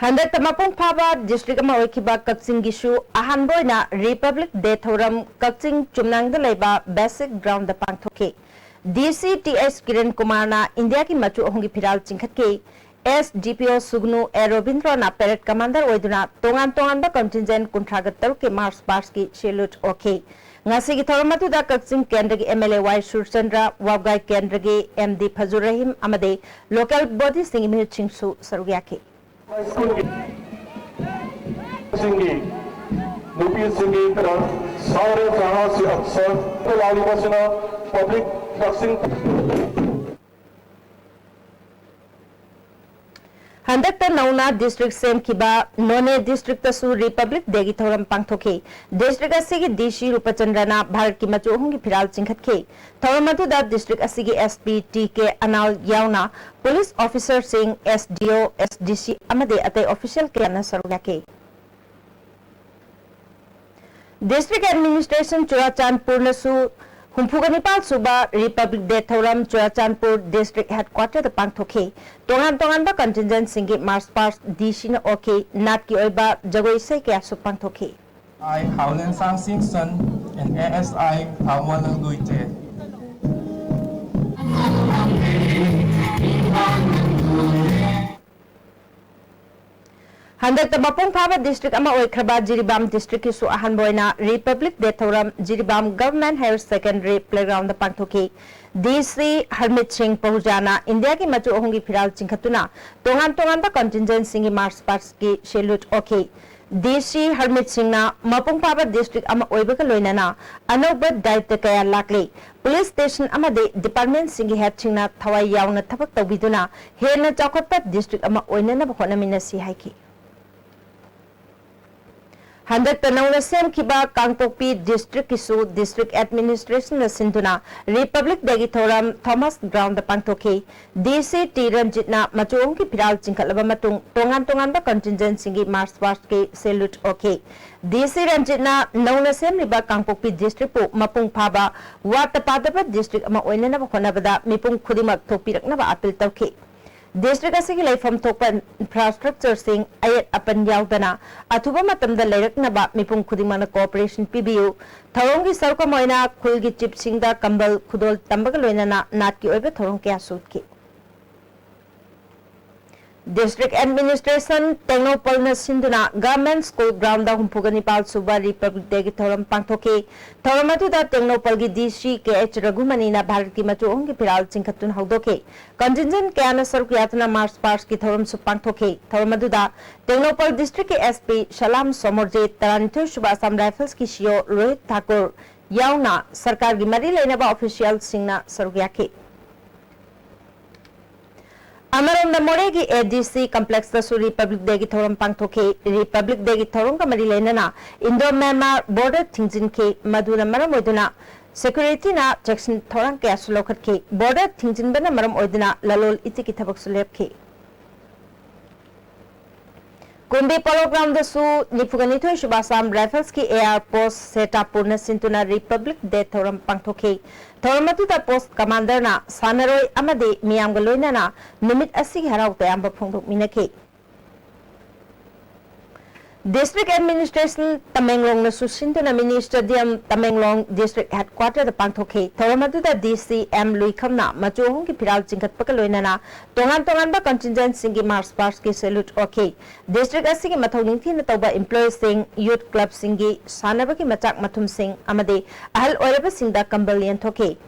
ꯍꯟꯗꯛꯇ ꯃꯄꯨꯡ ꯐꯥꯕ ꯗꯤꯁꯇ꯭ꯔꯤꯛ ꯑꯃ ꯑꯣꯏꯈꯤꯕ ꯀꯛꯆꯤꯡꯒꯤꯁꯨ ꯑꯍꯥꯟꯕ ꯑꯣꯏꯅ ꯔꯤꯄꯕ꯭ꯂꯤꯛ ꯗꯦ ꯊꯧꯔꯝ ꯀꯛꯆꯤꯡ ꯆꯨꯝꯅꯥꯡꯗ ꯂꯩꯕ ꯕꯦꯁꯤꯛ ꯒ꯭ꯔꯥꯎꯟꯗ ꯄꯥꯡꯊꯣꯛꯈꯤ꯫ ꯗꯤ ꯁꯤ ꯇꯤ ꯑꯦꯁ ꯀꯤꯔꯟ ꯀꯨꯃꯥꯔꯅ ꯏꯟꯗꯤꯌꯥꯒꯤ ꯃꯆꯨ ꯑꯍꯨꯝꯒꯤ ꯐꯤꯔꯥꯜ ꯆꯤꯡꯈꯠꯈꯤ꯫ ꯑꯦꯁ ꯗꯤ ꯄꯤ ꯑꯣ ꯁꯨꯒꯅꯨ ꯑꯦ ꯔꯣꯕꯤꯟꯗ꯭ꯔꯣꯅ ꯄꯦꯔꯦꯗ ꯀꯃꯥꯟꯗꯔ ꯑꯣꯏꯗꯨꯅ ꯇꯣꯉꯥꯟ ꯇꯣꯉꯥꯟꯕ ꯀꯟꯇꯤꯟꯖꯦꯟꯠ ꯀꯨꯟꯊ꯭ꯔꯥꯒ ꯇꯔꯨꯛꯀꯤ ꯃꯥꯔꯆ ꯄꯥꯁꯀꯤ ꯁꯦꯂ꯭ꯌꯨꯠ ꯑꯣꯛꯈꯤ꯫ ꯉꯁꯤꯒꯤ ꯊꯧꯔꯝ ꯑꯗꯨꯗ ꯀꯛꯆꯤꯡ ꯀꯦꯟꯗ꯭ꯔꯒꯤ ꯑꯦꯝ ꯑꯦꯜ ꯑꯦ ꯋꯥꯏ ꯁꯨꯔꯆꯟꯗ꯭ꯔ, ꯋꯥꯕꯒꯥꯏ ꯀꯦꯟꯗ꯭ꯔꯒꯤ ꯑꯦꯝ ꯗꯤ ꯐꯖꯨꯔ ꯔꯍꯤꯝ ꯑꯃꯗꯤ ꯂꯣꯀꯦꯜ ꯕꯣꯗꯤꯁꯤꯡꯒꯤ ꯃꯤꯍꯨꯠꯁꯤꯡꯁꯨ ꯁꯔꯨꯛ ꯌꯥꯈꯤ꯫ ꯁꯤꯡꯒꯤ ꯅꯨꯄꯤꯁꯤꯡꯒꯤ ꯁꯥꯔꯦ ꯖꯍꯥꯟ ꯁꯤ ꯑꯛꯁꯔ ꯂꯥꯛꯂꯤꯕꯁꯤꯅ ꯄꯕ꯭ꯂꯤꯛ ꯀꯛꯆꯤꯡ ꯍꯟꯗꯛꯇ ꯅꯧꯅ ꯗꯤꯁꯇ꯭ꯔꯤꯛ ꯁꯦꯝꯈꯤꯕ ꯅꯣꯅꯦ ꯗꯤꯁꯇ꯭ꯔꯤꯛꯇꯁꯨ ꯔꯤꯄꯕ꯭ꯂꯤꯛ ꯗꯦꯒꯤ ꯊꯧꯔꯝ ꯄꯥꯡꯊꯣꯛꯈꯤ꯫ ꯗꯤꯁꯇ꯭ꯔꯤꯛ ꯑꯁꯤꯒꯤ ꯗꯤ ꯁꯤ ꯔꯨꯄꯆꯟꯗ꯭ꯔꯅ ꯚꯥꯔꯠꯀꯤ ꯃꯆꯨ ꯑꯍꯨꯝꯒꯤ ꯐꯤꯔꯥꯜ ꯆꯤꯡꯈꯠꯈꯤ꯫ ꯊꯧꯔꯝ ꯑꯗꯨꯗ ꯗꯤꯁꯇ꯭ꯔꯤꯛ ꯑꯁꯤꯒꯤ ꯑꯦꯁ ꯄꯤ ꯇꯤ ꯀꯦ ꯑꯅꯥꯜ ꯌꯥꯎꯅ ꯄꯨꯂꯤꯁ ꯑꯣꯐꯤꯁꯔꯁꯤꯡ, ꯑꯦꯁ ꯗꯤ ꯑꯣ, ꯑꯦꯁ ꯗꯤ ꯁꯤ ꯑꯃꯗꯤ ꯑꯇꯩ ꯑꯣꯐꯤꯁꯤꯌꯦꯜ ꯀꯌꯥꯅ ꯁꯔꯨꯛ ꯌꯥꯈꯤ꯫ ꯗꯤꯁꯇ꯭ꯔꯤꯛ ꯑꯦꯗꯃꯤꯅꯤꯁꯇ꯭ꯔꯦꯁꯟ ꯆꯨꯔꯥꯆꯥꯟꯄꯨꯔꯅꯁꯨ ꯍꯨꯝꯐꯨꯒ ꯅꯤꯄꯥꯜ ꯁꯨꯕ ꯔꯤꯄꯕ꯭ꯂꯤꯛ ꯗꯦ ꯊꯧꯔꯝ ꯆꯨꯔꯥꯆꯥꯟꯄꯨꯔ ꯗꯤꯁꯇ꯭ꯔꯤꯛ ꯍꯦꯗꯀ꯭ꯋꯥꯇꯔꯗ ꯄꯥꯡꯊꯣꯛꯈꯤ꯫ ꯇꯣꯉꯥꯟ ꯇꯣꯉꯥꯟꯕ ꯀꯟꯇꯤꯟꯖꯦꯟꯁꯤꯡꯒꯤ ꯃꯥꯔꯆ ꯄꯥꯁ ꯗꯤ ꯁꯤꯅ ꯑꯣꯛꯈꯤ꯫ ꯅꯥꯠꯀꯤ ꯑꯣꯏꯕ ꯖꯒꯣꯏ ꯏꯁꯩ ꯀꯌꯥꯁꯨ ꯄꯥꯡꯊꯣꯛꯈꯤ꯫ I, Haolen Sang Singson, and A S I, Thaomualal Guite. ꯍꯟꯗꯛꯇ ꯃꯄꯨꯡ ꯐꯥꯕ ꯗꯤꯁꯇ꯭ꯔꯤꯛ ꯑꯃ ꯑꯣꯏꯈ꯭ꯔꯕ ꯖꯤꯔꯤꯕꯥꯝ ꯗꯤꯁꯇ꯭ꯔꯤꯛꯀꯤꯁꯨ ꯑꯍꯥꯟꯕ ꯑꯣꯏꯅ ꯔꯤꯄꯕ꯭ꯂꯤꯛ ꯗꯦ ꯊꯧꯔꯝ Jiribam government higher secondary playground ꯄꯥꯡꯊꯣꯛꯈꯤ꯫ ꯗꯤ ꯁꯤ ꯍꯔꯃꯤꯠ ꯁꯤꯡ ꯄꯍꯨꯖꯥꯅ ꯏꯟꯗꯤꯌꯥꯒꯤ ꯃꯆꯨ ꯑꯍꯨꯝꯒꯤ ꯐꯤꯔꯥꯜ ꯆꯤꯡꯈꯠꯇꯨꯅ ꯇꯣꯉꯥꯟ ꯇꯣꯉꯥꯟꯕ ꯀꯟꯇꯤꯟꯖꯦꯟꯠꯁꯤꯡꯒꯤ ꯃꯥꯔꯆ ꯄꯥꯁꯀꯤ ꯁꯦꯂ꯭ꯌꯨꯠ ꯑꯣꯛꯈꯤ꯫ ꯗꯤ ꯁꯤ ꯍꯔꯃꯤꯠ ꯁꯤꯡꯅ ꯃꯄꯨꯡ ꯐꯥꯕ ꯗꯤꯁꯇ꯭ꯔꯤꯛ ꯑꯃ ꯑꯣꯏꯕꯒ ꯂꯣꯏꯅꯅ ꯑꯅꯧꯕ ꯗꯥꯌꯤꯠꯇ ꯀꯌꯥ ꯂꯥꯛꯂꯤ꯫ ꯄꯨꯂꯤꯁ ꯁ꯭ꯇꯦꯁꯟ ꯑꯃꯗꯤ ꯗꯤꯄꯥꯔꯠꯃꯦꯟꯠꯁꯤꯡꯒꯤ ꯍꯦꯗꯁꯤꯡꯅ ꯊꯋꯥꯏ ꯌꯥꯎꯅ ꯊꯕꯛ ꯇꯧꯕꯤꯗꯨꯅ ꯍꯦꯟꯅ ꯆꯥꯎꯈꯠꯄ ꯗꯤꯁꯇ꯭ꯔꯤꯛ ꯑꯃ ꯑꯣꯏꯅꯅꯕ ꯍꯣꯠꯅꯃꯤꯟꯅꯁꯤ ꯍꯥꯏꯈꯤ꯫ ꯍꯟꯗꯛꯇ ꯅꯧꯅ ꯁꯦꯝꯈꯤꯕ ꯀꯥꯡꯄꯣꯛꯄꯤ ꯗꯤꯁꯇ꯭ꯔꯤꯛꯀꯤꯁꯨ ꯗꯤꯁꯇ꯭ꯔꯤꯛ ꯑꯦꯗꯃꯤꯅꯤꯁꯇ꯭ꯔꯦꯁꯟꯅ ꯁꯤꯟꯗꯨꯅ ꯔꯤꯄꯕ꯭ꯂꯤꯛ ꯗꯦꯒꯤ ꯊꯧꯔꯝ ꯊꯣꯃꯥꯁ ꯒ꯭ꯔꯥꯎꯟꯗ ꯄꯥꯡꯊꯣꯛꯈꯤ꯫ ꯗꯤ ꯁꯤ ꯇꯤ ꯔꯟꯖꯤꯠꯅ ꯃꯆꯨ ꯑꯍꯨꯝꯒꯤ ꯐꯤꯔꯥꯜ ꯆꯤꯡꯈꯠꯂꯕ ꯃꯇꯨꯡ ꯇꯣꯉꯥꯟ ꯇꯣꯉꯥꯟꯕ ꯀꯟꯇꯤꯟꯖꯦꯟꯠꯁꯤꯡꯒꯤ ꯃꯥꯔꯆ ꯄꯥꯁꯀꯤ ꯁꯦꯂ꯭ꯌꯨꯠ ꯑꯣꯛꯈꯤ꯫ ꯗꯤ ꯁꯤ ꯔꯟꯖꯤꯠꯅ ꯅꯧꯅ ꯁꯦꯝꯂꯤꯕ ꯀꯥꯡꯄꯣꯛꯄꯤ ꯗꯤꯁꯇ꯭ꯔꯤꯛꯄꯨ ꯃꯄꯨꯡ ꯐꯥꯕ ꯋꯥꯠꯇ ꯄꯥꯗꯕ ꯗꯤꯁꯇ꯭ꯔꯤꯛ ꯑꯃ ꯑꯣꯏꯅꯅꯕ ꯍꯣꯠꯅꯕꯗ ꯃꯤꯄꯨꯝ ꯈꯨꯗꯤꯡꯃꯛ ꯊꯣꯛꯄꯤꯔꯛꯅꯕ ꯑꯄꯤꯜ ꯇꯧꯈꯤ꯫ ꯗꯤꯁꯇ꯭ꯔꯤꯛ ꯑꯁꯤꯒꯤ ꯂꯩꯐꯝ ꯊꯣꯛꯄ ꯏꯟꯐ꯭ꯔꯥꯁ꯭ꯇ꯭ꯔꯛꯆꯔꯁꯤꯡ ꯑꯌꯦꯠ ꯑꯄꯟ ꯌꯥꯎꯗꯅ ꯑꯊꯨꯕ ꯃꯇꯝꯗ ꯂꯩꯔꯛꯅꯕ ꯃꯤꯄꯨꯝ ꯈꯨꯗꯤꯡꯃꯛꯅ ꯀꯣꯑꯣꯄꯔꯦꯁꯟ ꯄꯤꯕꯤꯌꯨ꯫ ꯊꯧꯔꯝꯒꯤ ꯁꯔꯨꯛ ꯑꯃ ꯑꯣꯏꯅ ꯈꯨꯜꯒꯤ ꯆꯤꯐꯁꯤꯡꯗ ꯀꯝꯕꯜ ꯈꯨꯗꯣꯜ ꯇꯝꯕꯒ ꯂꯣꯏꯅꯅ ꯅꯥꯠꯀꯤ ꯑꯣꯏꯕ ꯊꯧꯔꯝ ꯀꯌꯥꯁꯨ ꯎꯠꯈꯤ꯫ ꯗꯤꯁꯇ꯭ꯔꯤꯛ ꯑꯦꯗꯃꯤꯅꯤꯁꯇ꯭ꯔꯦꯁꯟ ꯇꯦꯡꯅꯧꯄꯜꯅ ꯁꯤꯟꯗꯨꯅ ꯒꯚꯔꯟꯃꯦꯟꯠ ꯁ꯭ꯀꯨꯜ ꯒ꯭ꯔꯥꯎꯟꯗ ꯍꯨꯝꯐꯨꯒ ꯅꯤꯄꯥꯜ ꯁꯨꯕ ꯔꯤꯄꯕ꯭ꯂꯤꯛ ꯗꯦꯒꯤ ꯊꯧꯔꯝ ꯄꯥꯡꯊꯣꯛꯈꯤ꯫ ꯊꯧꯔꯝ ꯑꯗꯨꯗ ꯇꯦꯡꯅꯧꯄꯜꯒꯤ ꯗꯤ ꯁꯤ ꯀꯦ ꯑꯩꯆ ꯔꯘꯨꯃꯅꯤꯅ ꯚꯥꯔꯠꯀꯤ ꯃꯆꯨ ꯑꯍꯨꯝꯒꯤ ꯐꯤꯔꯥꯜ ꯆꯤꯡꯈꯠꯇꯨꯅ ꯍꯧꯗꯣꯛꯈꯤ꯫ ꯀꯟꯇꯤꯟꯖꯦꯟꯠ ꯀꯌꯥꯅ ꯁꯔꯨꯛ ꯌꯥꯗꯨꯅ ꯃꯥꯔꯆ ꯄꯥꯁꯀꯤ ꯊꯧꯔꯝꯁꯨ ꯄꯥꯡꯊꯣꯛꯈꯤ꯫ ꯊꯧꯔꯝ ꯑꯗꯨꯗ ꯇꯦꯡꯅꯧꯄꯜ ꯗꯤꯁꯇ꯭ꯔꯤꯛꯀꯤ ꯑꯦꯁ ꯄꯤ ꯁꯂꯥꯝ ꯁꯣꯃꯣꯔꯖꯤꯠ, ꯇꯔꯥꯅꯤꯊꯣꯏ ꯁꯨꯕ ꯑꯁꯥꯝ ꯔꯥꯏꯐꯜꯁꯀꯤ ꯁꯤ ꯑꯣ ꯔꯣꯍꯤꯠ ꯊꯥꯀꯨꯔ ꯌꯥꯎꯅ ꯁꯔꯀꯥꯔꯒꯤ ꯃꯔꯤ ꯂꯩꯅꯕ ꯑꯣꯐꯤꯁꯤꯌꯦꯜꯁꯤꯡꯅ ꯁꯔꯨꯛ ꯌꯥꯈꯤ꯫ ꯑꯃꯔꯣꯝꯗ ꯃꯣꯔꯦꯒꯤ ꯑꯦ ꯗꯤ ꯁꯤ ꯀꯝꯄ꯭ꯂꯦꯛꯁꯇꯁꯨ ꯔꯤꯄꯕ꯭ꯂꯤꯛ ꯗꯦꯒꯤ ꯊꯧꯔꯝ ꯄꯥꯡꯊꯣꯛꯈꯤ꯫ ꯔꯤꯄꯕ꯭ꯂꯤꯛ ꯗꯦꯒꯤ ꯊꯧꯔꯝꯒ ꯃꯔꯤ ꯂꯩꯅꯅ ꯏꯟꯗꯣ ꯃ꯭ꯌꯥꯟꯃꯥꯔ ꯕꯣꯔꯗꯔ ꯊꯤꯡꯖꯤꯟꯈꯤ, ꯃꯗꯨꯅ ꯃꯔꯝ ꯑꯣꯏꯗꯨꯅ ꯁꯦꯀ꯭ꯌꯨꯔꯤꯇꯤꯅ ꯆꯦꯛꯁꯤꯟ ꯊꯧꯔꯥꯡ ꯀꯌꯥꯁꯨ ꯂꯧꯈꯠꯈꯤ꯫ ꯕꯣꯔꯗꯔ ꯊꯤꯡꯖꯤꯟꯕꯅ ꯃꯔꯝ ꯑꯣꯏꯗꯨꯅ ꯂꯂꯣꯜ ꯏꯇꯤꯛꯀꯤ ꯊꯕꯛꯁꯨ ꯂꯦꯞꯈꯤ꯫ ꯀꯨꯝꯕꯤ ꯄꯣꯂꯣ ꯒ꯭ꯔꯥꯎꯟꯗꯁꯨ ꯅꯤꯐꯨꯒ ꯅꯤꯊꯣꯏ ꯁꯨꯕ ꯑꯁꯥꯝ ꯔꯥꯏꯐꯜꯁꯀꯤ ꯑꯦ ꯑꯥꯔ ꯄꯣꯁ ꯁꯦꯇꯥꯄꯨꯔꯅ ꯁꯤꯟꯗꯨꯅ ꯔꯤꯄꯕ꯭ꯂꯤꯛ ꯗꯦ ꯊꯧꯔꯝ ꯄꯥꯡꯊꯣꯛꯈꯤ꯫ ꯊꯧꯔꯝ ꯑꯗꯨꯗ ꯄꯣꯁ ꯀꯃꯥꯟꯗꯔꯅ ꯁꯥꯟꯅꯔꯣꯏ ꯑꯃꯗꯤ ꯃꯤꯌꯥꯝꯒ ꯂꯣꯏꯅꯅ ꯅꯨꯃꯤꯠ ꯑꯁꯤꯒꯤ ꯍꯔꯥꯎ ꯇꯌꯥꯝꯕ ꯐꯣꯡꯗꯣꯛꯃꯤꯟꯅꯈꯤ꯫ District Administration ꯇꯃꯦꯡꯂꯣꯡꯅꯁꯨ ꯁꯤꯟꯗꯨꯅ Mini Stadium Tamenglong District Headquarter ꯗ ꯄꯥꯡꯊꯣꯛꯈꯤ꯫ ꯊꯧꯔꯝ ꯑꯗꯨꯗ D C M ꯂꯨꯏꯈꯝꯅ ꯃꯆꯨ ꯑꯍꯨꯝꯒꯤ ꯐꯤꯔꯥꯜ ꯆꯤꯡꯈꯠꯄꯒ ꯂꯣꯏꯅꯅ ꯇꯣꯉꯥꯟ ꯇꯣꯉꯥꯟꯕ contingent ꯁꯤꯡꯒꯤ march past ꯀꯤ salute ꯑꯣꯛꯈꯤ꯫ District ꯑꯁꯤꯒꯤ ꯃꯊꯧ ꯅꯤꯡꯊꯤꯅ ꯇꯧꯕ employee ꯁꯤꯡ, youth club ꯁꯤꯡꯒꯤ ꯁꯥꯟꯅꯕꯒꯤ ꯃꯆꯥꯛ ꯃꯊꯨꯝꯁꯤꯡ ꯑꯃꯗꯤ ꯑꯍꯜ ꯑꯣꯏꯔꯕꯁꯤꯡꯗ ꯀꯝꯕꯜ ꯌꯦꯟꯊꯣꯛꯈꯤ꯫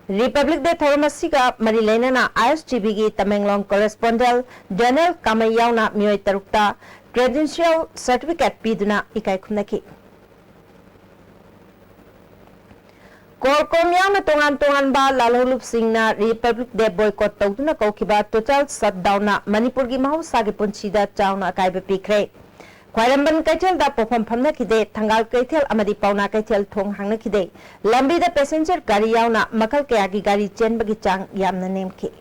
Republic Day ꯊꯧꯔꯝ ꯑꯁꯤꯒ ꯃꯔꯤ ꯂꯩꯅꯅ I S T V ꯒꯤ ꯇꯃꯦꯡꯂꯣꯡ correspondent Daniel ꯀꯥꯃꯩ ꯌꯥꯎꯅ ꯃꯤꯑꯣꯏ ꯇꯔꯨꯛꯇ credential certificate ꯄꯤꯗꯨꯅ ꯏꯀꯥꯏ ꯈꯨꯝꯅꯈꯤ꯫ ꯀꯣꯔꯀꯣꯝ ꯌꯥꯎꯅ ꯇꯣꯉꯥꯟ ꯇꯣꯉꯥꯟꯕ ꯂꯥꯜꯍꯧꯂꯨꯞꯁꯤꯡꯅ Republic Day boycott ꯇꯧꯗꯨꯅ ꯀꯧꯈꯤꯕ total shutdown ꯅ ꯃꯅꯤꯄꯨꯔꯒꯤ ꯃꯍꯧꯁꯥꯒꯤ ꯄꯨꯟꯁꯤꯗ ꯆꯥꯎꯅ ꯑꯀꯥꯏꯕ ꯄꯤꯈ꯭ꯔꯦ꯫ ꯈ꯭ꯋꯥꯏꯔꯝꯕꯟ ꯀꯩꯊꯦꯜꯗ ꯄꯣꯠꯐꯝ ꯐꯝꯅꯈꯤꯗꯦ, ꯊꯪꯒꯥꯜ ꯀꯩꯊꯦꯜ ꯑꯃꯗꯤ ꯄꯥꯎꯅꯥ ꯀꯩꯊꯦꯜ ꯊꯣꯡ ꯍꯥꯡꯅꯈꯤꯗꯦ꯫ ꯂꯝꯕꯤꯗ passenger ꯒꯥꯔꯤ ꯌꯥꯎꯅ ꯃꯈꯜ ꯀꯌꯥꯒꯤ ꯒꯥꯔꯤ ꯆꯦꯟꯕꯒꯤ ꯆꯥꯡ ꯌꯥꯝꯅ ꯅꯦꯝꯈꯤ꯫